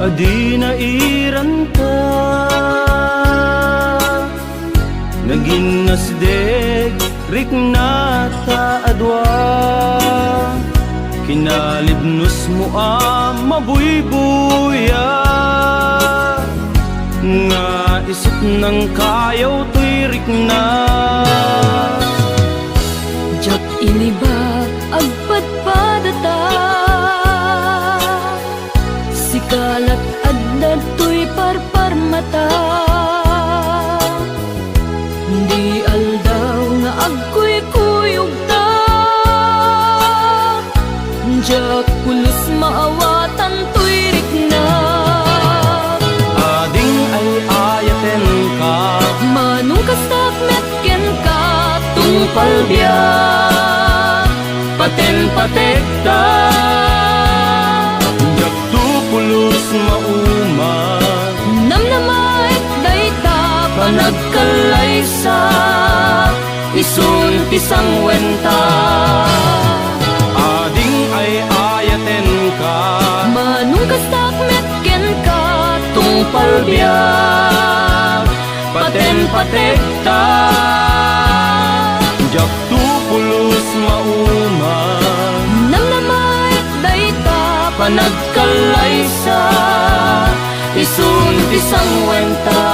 Adi nairanta, naginnasdeg, riknata a dua. Kinalibnosmo a mabuybuya, nga isut' nangkayaw toy rikna. Diak iniba, agpadpadata. Sika lat adda toy parparmata. Di aldaw nga agkuykuyogta. Diak pulos maawatan toy rikna. Ading ay-ayatenka. Manong kastak met kenka, tungpal biag, paten-pategta. Diakto pulos mauma. Namnamaek dayta panagkallaysa, isun ti sangwenta. Ading ay-ayatenka. Manong kastak met kenka, tungpal biag, paten-pategta. Diakto pulos mauma. Namnamaek dayta panagkallaysa, isun ti sangwenta.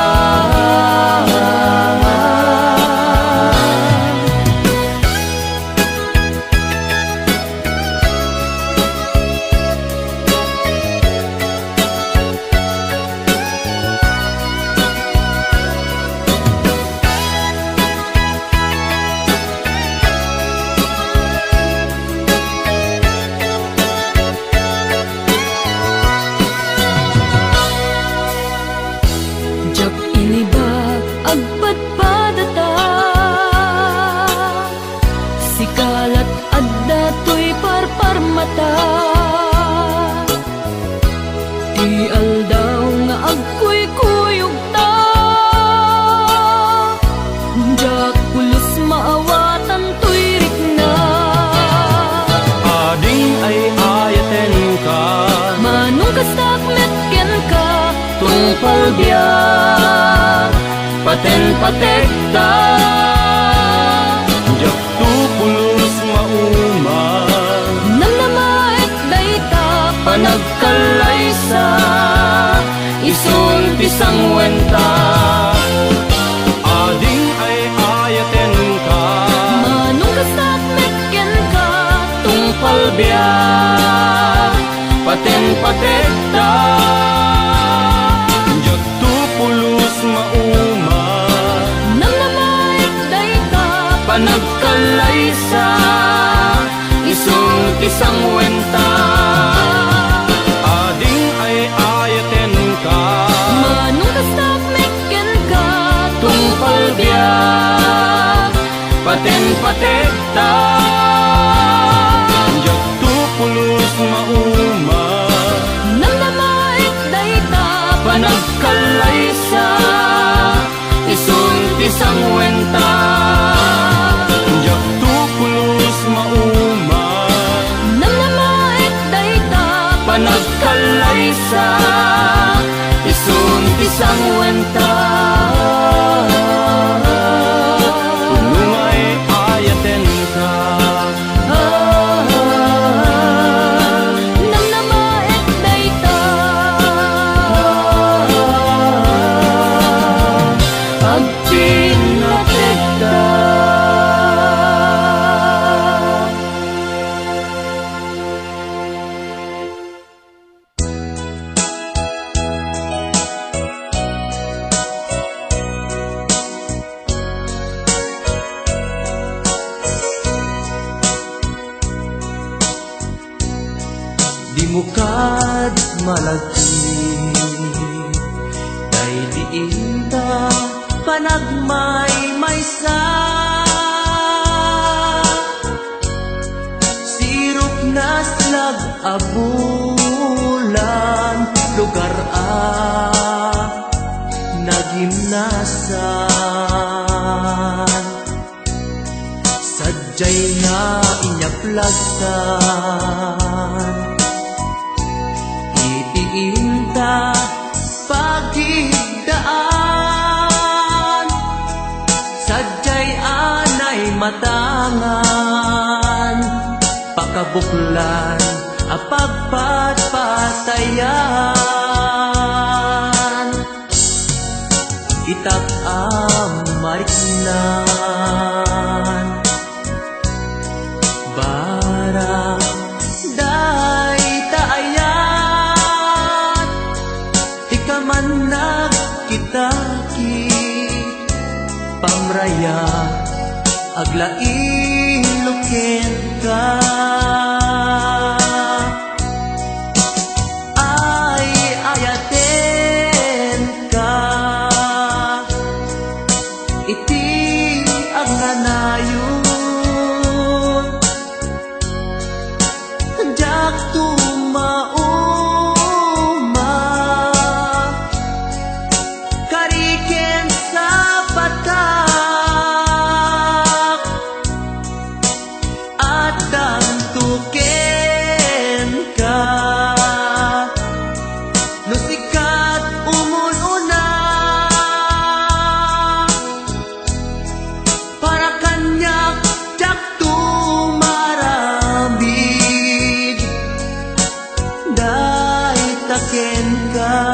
Diak iniba, agpadpadata. Sika lat adda toy parparmata. Ti aldaw nga agkuykuyogta. Diak pulos maawatan toy rikna. Ading ay-ayatenka. Manong kastak met kenka, tungpal biag, paten-pategta. Diakto pulos mauma. Namnamaek dayta panagkallaysa, isun ti sangwenta. Ading ay-ayatenka. Manong kastak met kenka, tungpal biag, paten-pategta. Diakto pulos mauma. Namnamaek dayta panagkallaysa, isun ti sangwenta. Ading ay-ayatenka. Manong kastak met kenka, tungpal biag, paten-pategta. Diakto pulos mauma. Namnamaek dayta panagkallaysa, isun ti sangwenta. Diakto pulos mauma. Namnamaek dayta panagkallaysa, isun ti sangwenta. Punong ay-ayatenka. Namnamaek dayta. Agpinnategta. Dimo kad malagip, daydi inta panagmaymaysa. Sirupnas lag a bulan, lugar a nagimnasan. Sadiay nga inyaplastan iti inta Pagidaan, sadiay anay matangan, pakabuklan a pagpatpatayan. Itak a mariknan. Barang dayta ayat, ikaman nagkitaki, pamraya, aglailo kenka. Ay, ayatenka iti agnanayon. Diak tumauma, kari ken sapatak, addanto kenka. No sika ti umun-una, para kaniak, diak tumaramid, dayta kenka.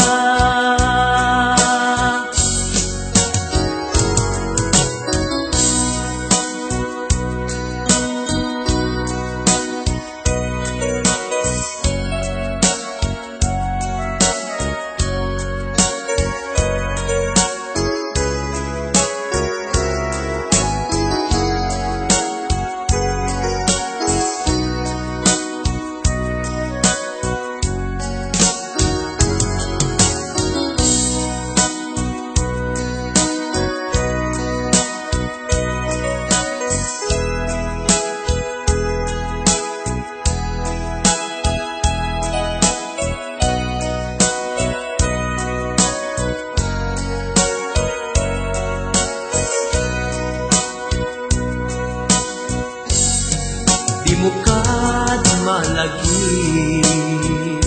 Dimo kad malagip,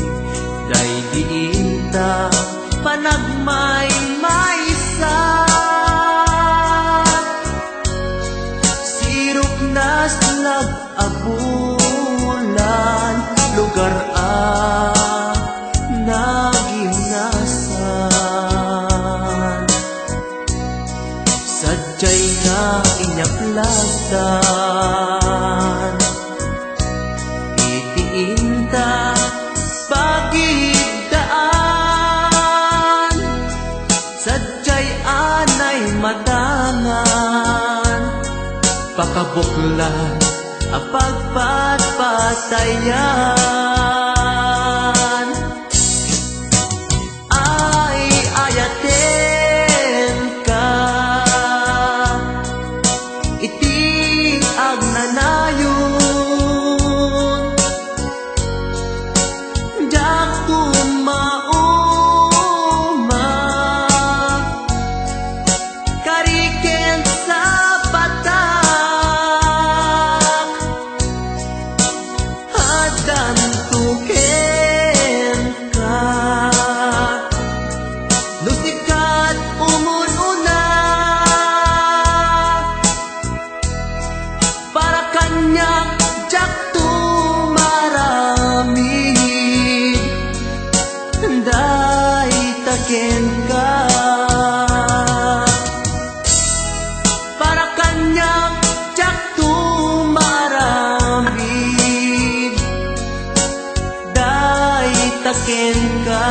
daydi inta panagmaymaysa. Sirok na slag a bulan, lugar a nagimnasan. Sadiay nga inyaplatdan iti inta pagidaan. Sadiay anay matangan, pakabuklan a pagpatpatayan. Ay, ayatenka iti agnanayon. Diak tumauma, kari ken sapatak, addanto kenka. No sika ti umun-una, para kaniak, diak tumaramid, dayta kenka. Para kaniak, diak tumaramid, dayta kenka.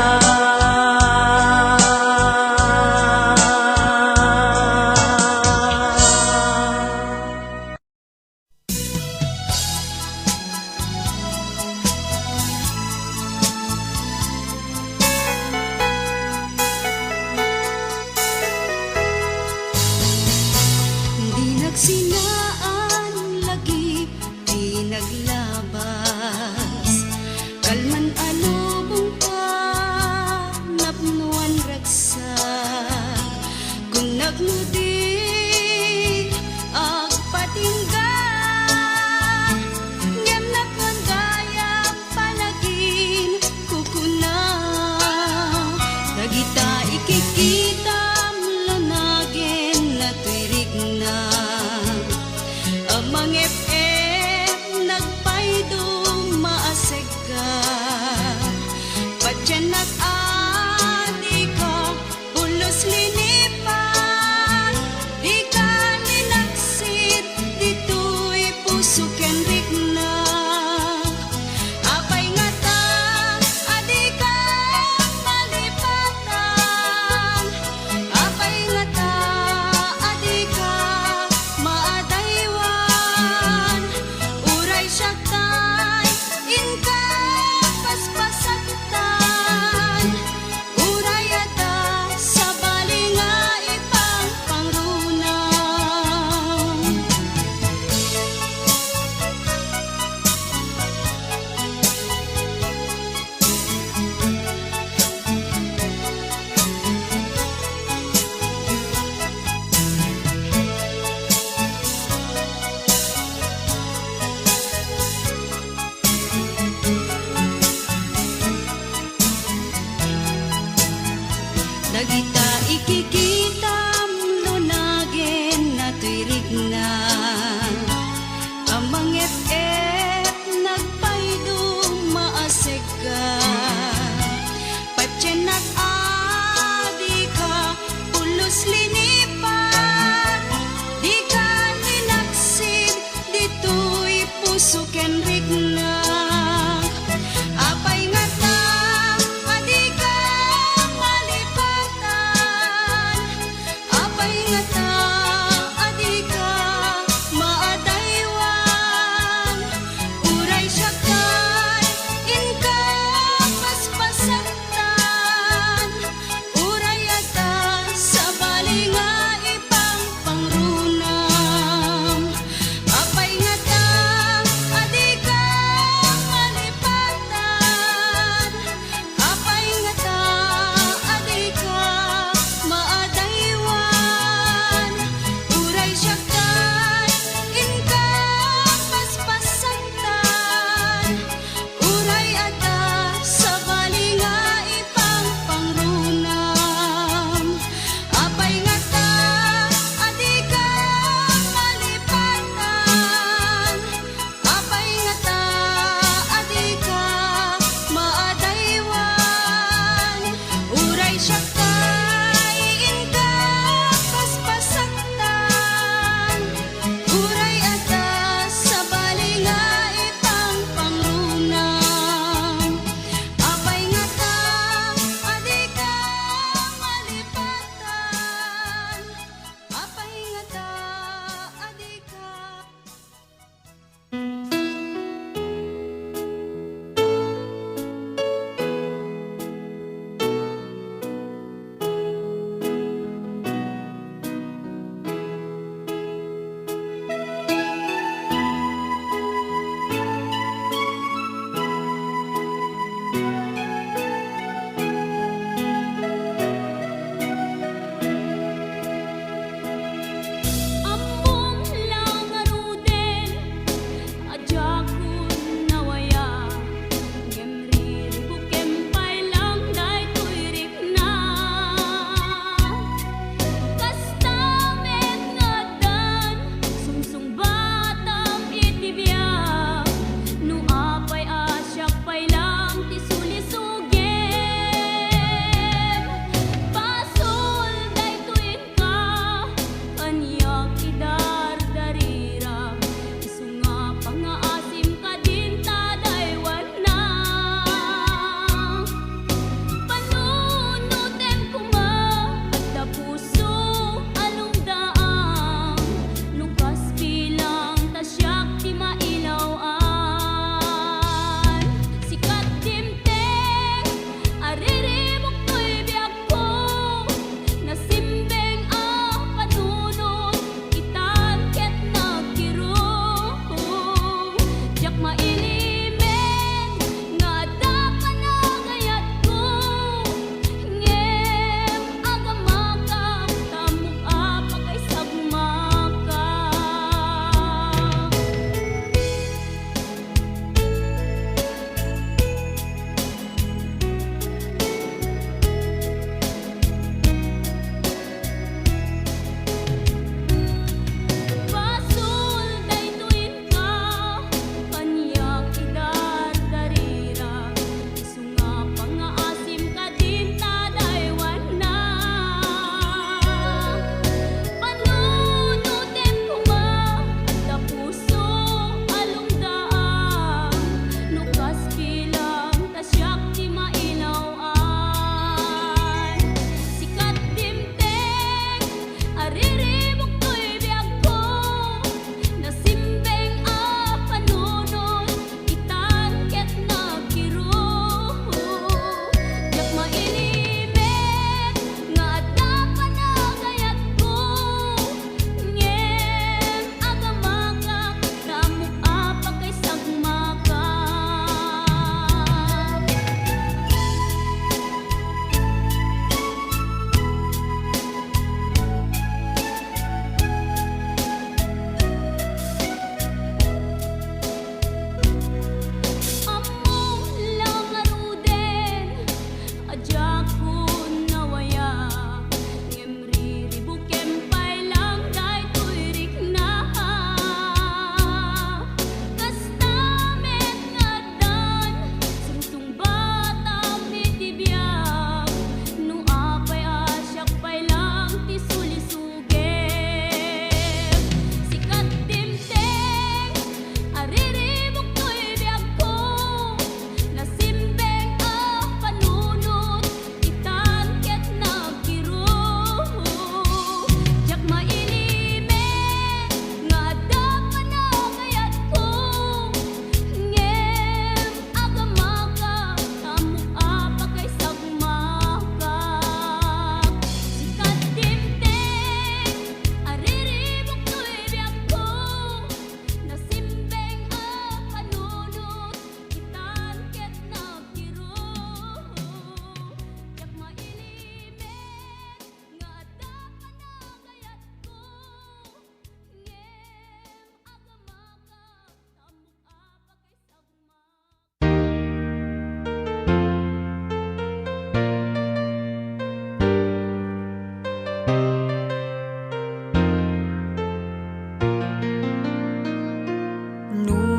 Di nagsinaan lagip ti naglabas, kalman a lubong ta napnoan ragsak. Kunnak no di agpatingga, ngem nakan gayam panaginkukuna.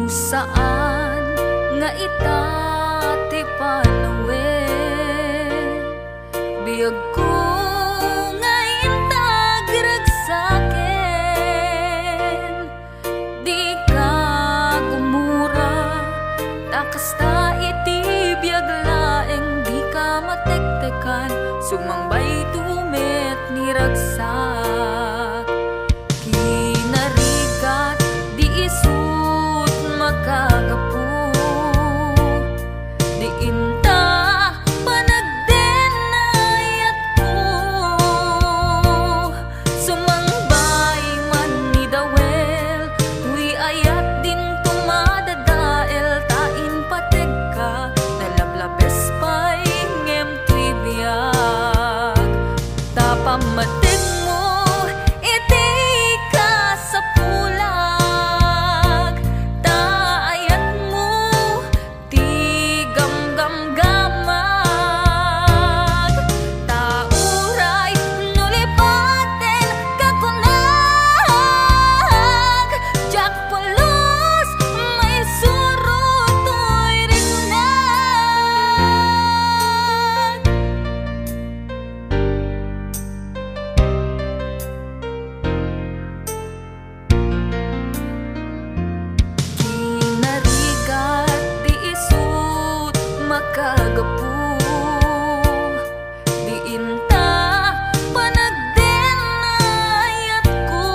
Saan nga ita ti panawen, biagko nga intagragsaken. Dika gumura, ta kasta iti biag laeng dika matektekan, sumangbayto met ni ragsak. Kinarigat di isut makagapu, di inta panagdenayatko. Sumangbay man ni Dawel, toy ayat dinto madadael, ta impategka, nalablabes pay ngem toy biag. Ta pammategmo iti kasapulag, ta ayatmo ti gamgamgamag. Ta uray no lipatenka kunag, diak pulos maisuro toy riknag. Kinarigat di isut makagapu, di inta panagdenayatko.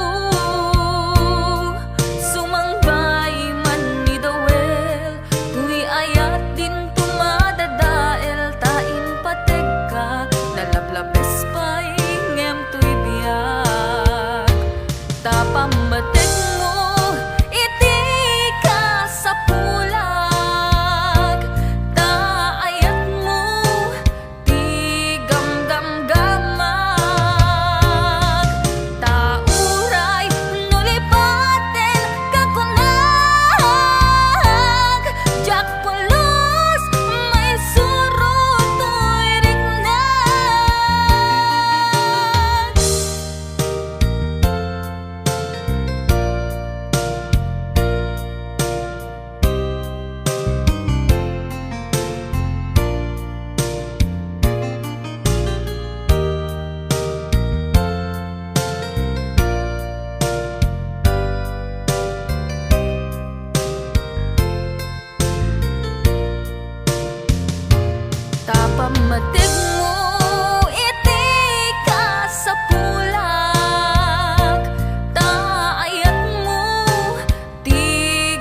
Sumangbay man ni Dawel, toy ayat dinto madadael, ta impategka, nalablabes pay ngem toy biag. Ta pammategmo iti kasapulag, ta ayatmo ti gamgamgamag. Ta uray no lipatenka kunag, diak pulos maisuro toy riknag. Ta pammategmo iti kasapulag, ta ayatmo ti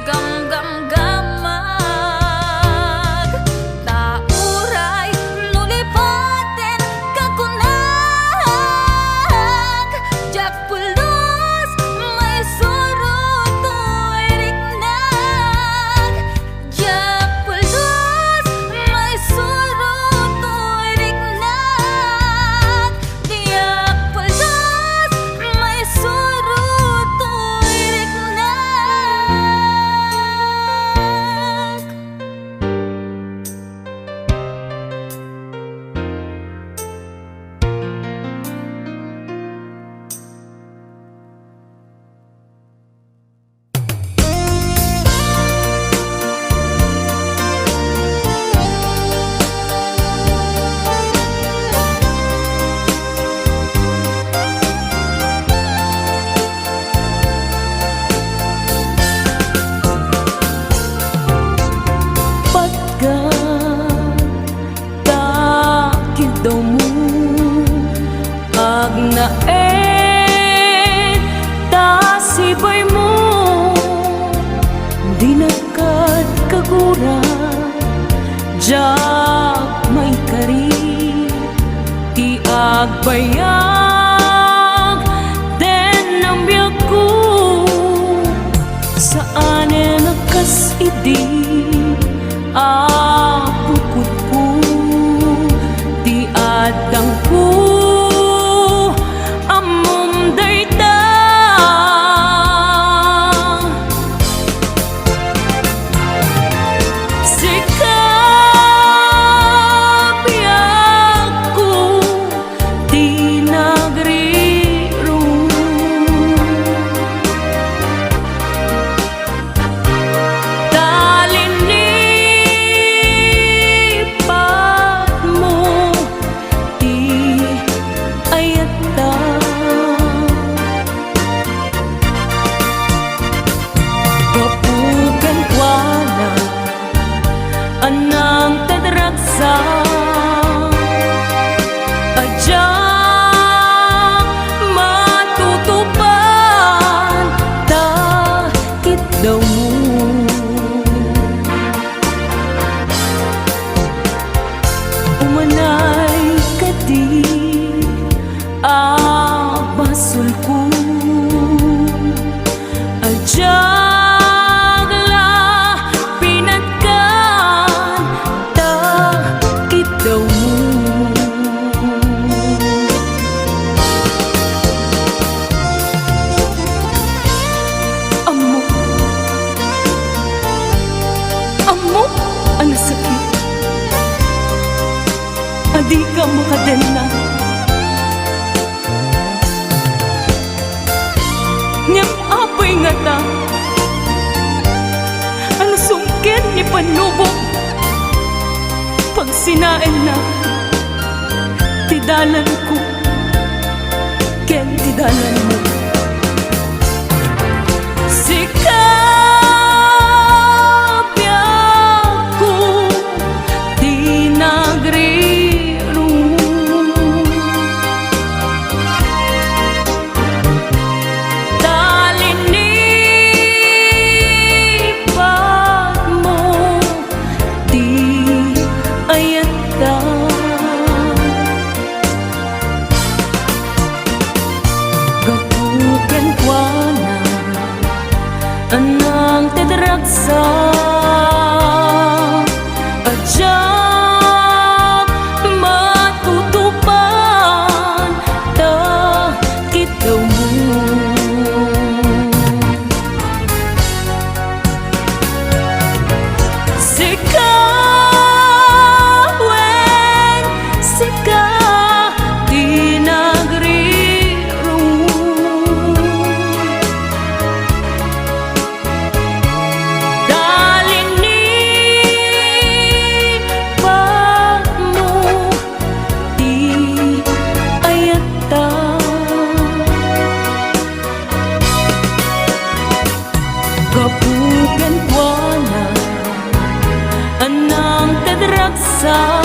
gamgamgamag. Ta uray no lipatenka kunag, diak pulos maisuro toy riknag. Diak pulos maisuro toy riknag. Diak pulos maisuro toy riknag. Patga ta kidawmo, agnaed ta sibaymo. Dinak kad kagura, diak maikari ti agbayag den a biagko. Saanen a kas idi a pukodko ti addangko, ammom dayta. Sika, biagko, ti nagrirong. dawmo. Umanay kadi a basolko, a diak la pinatgan ta ket dawmo. Ammok, ammok a nasakit a dika makadenna. Ngem apay ngata a nasungkit ni Panubok, pagsinaenna ti dalanko ken ti dalanmo. Sika, biagko, ti nagrirong. Ta linipatmo ti ayatta. Gapu kenkuana a nangted ragsak, a diak matutupan ta ket dawmo. Sika wen sika ti nagrirong. Ta linipatmo ti ayatta. Gapu kenkuana a nangted ragsak,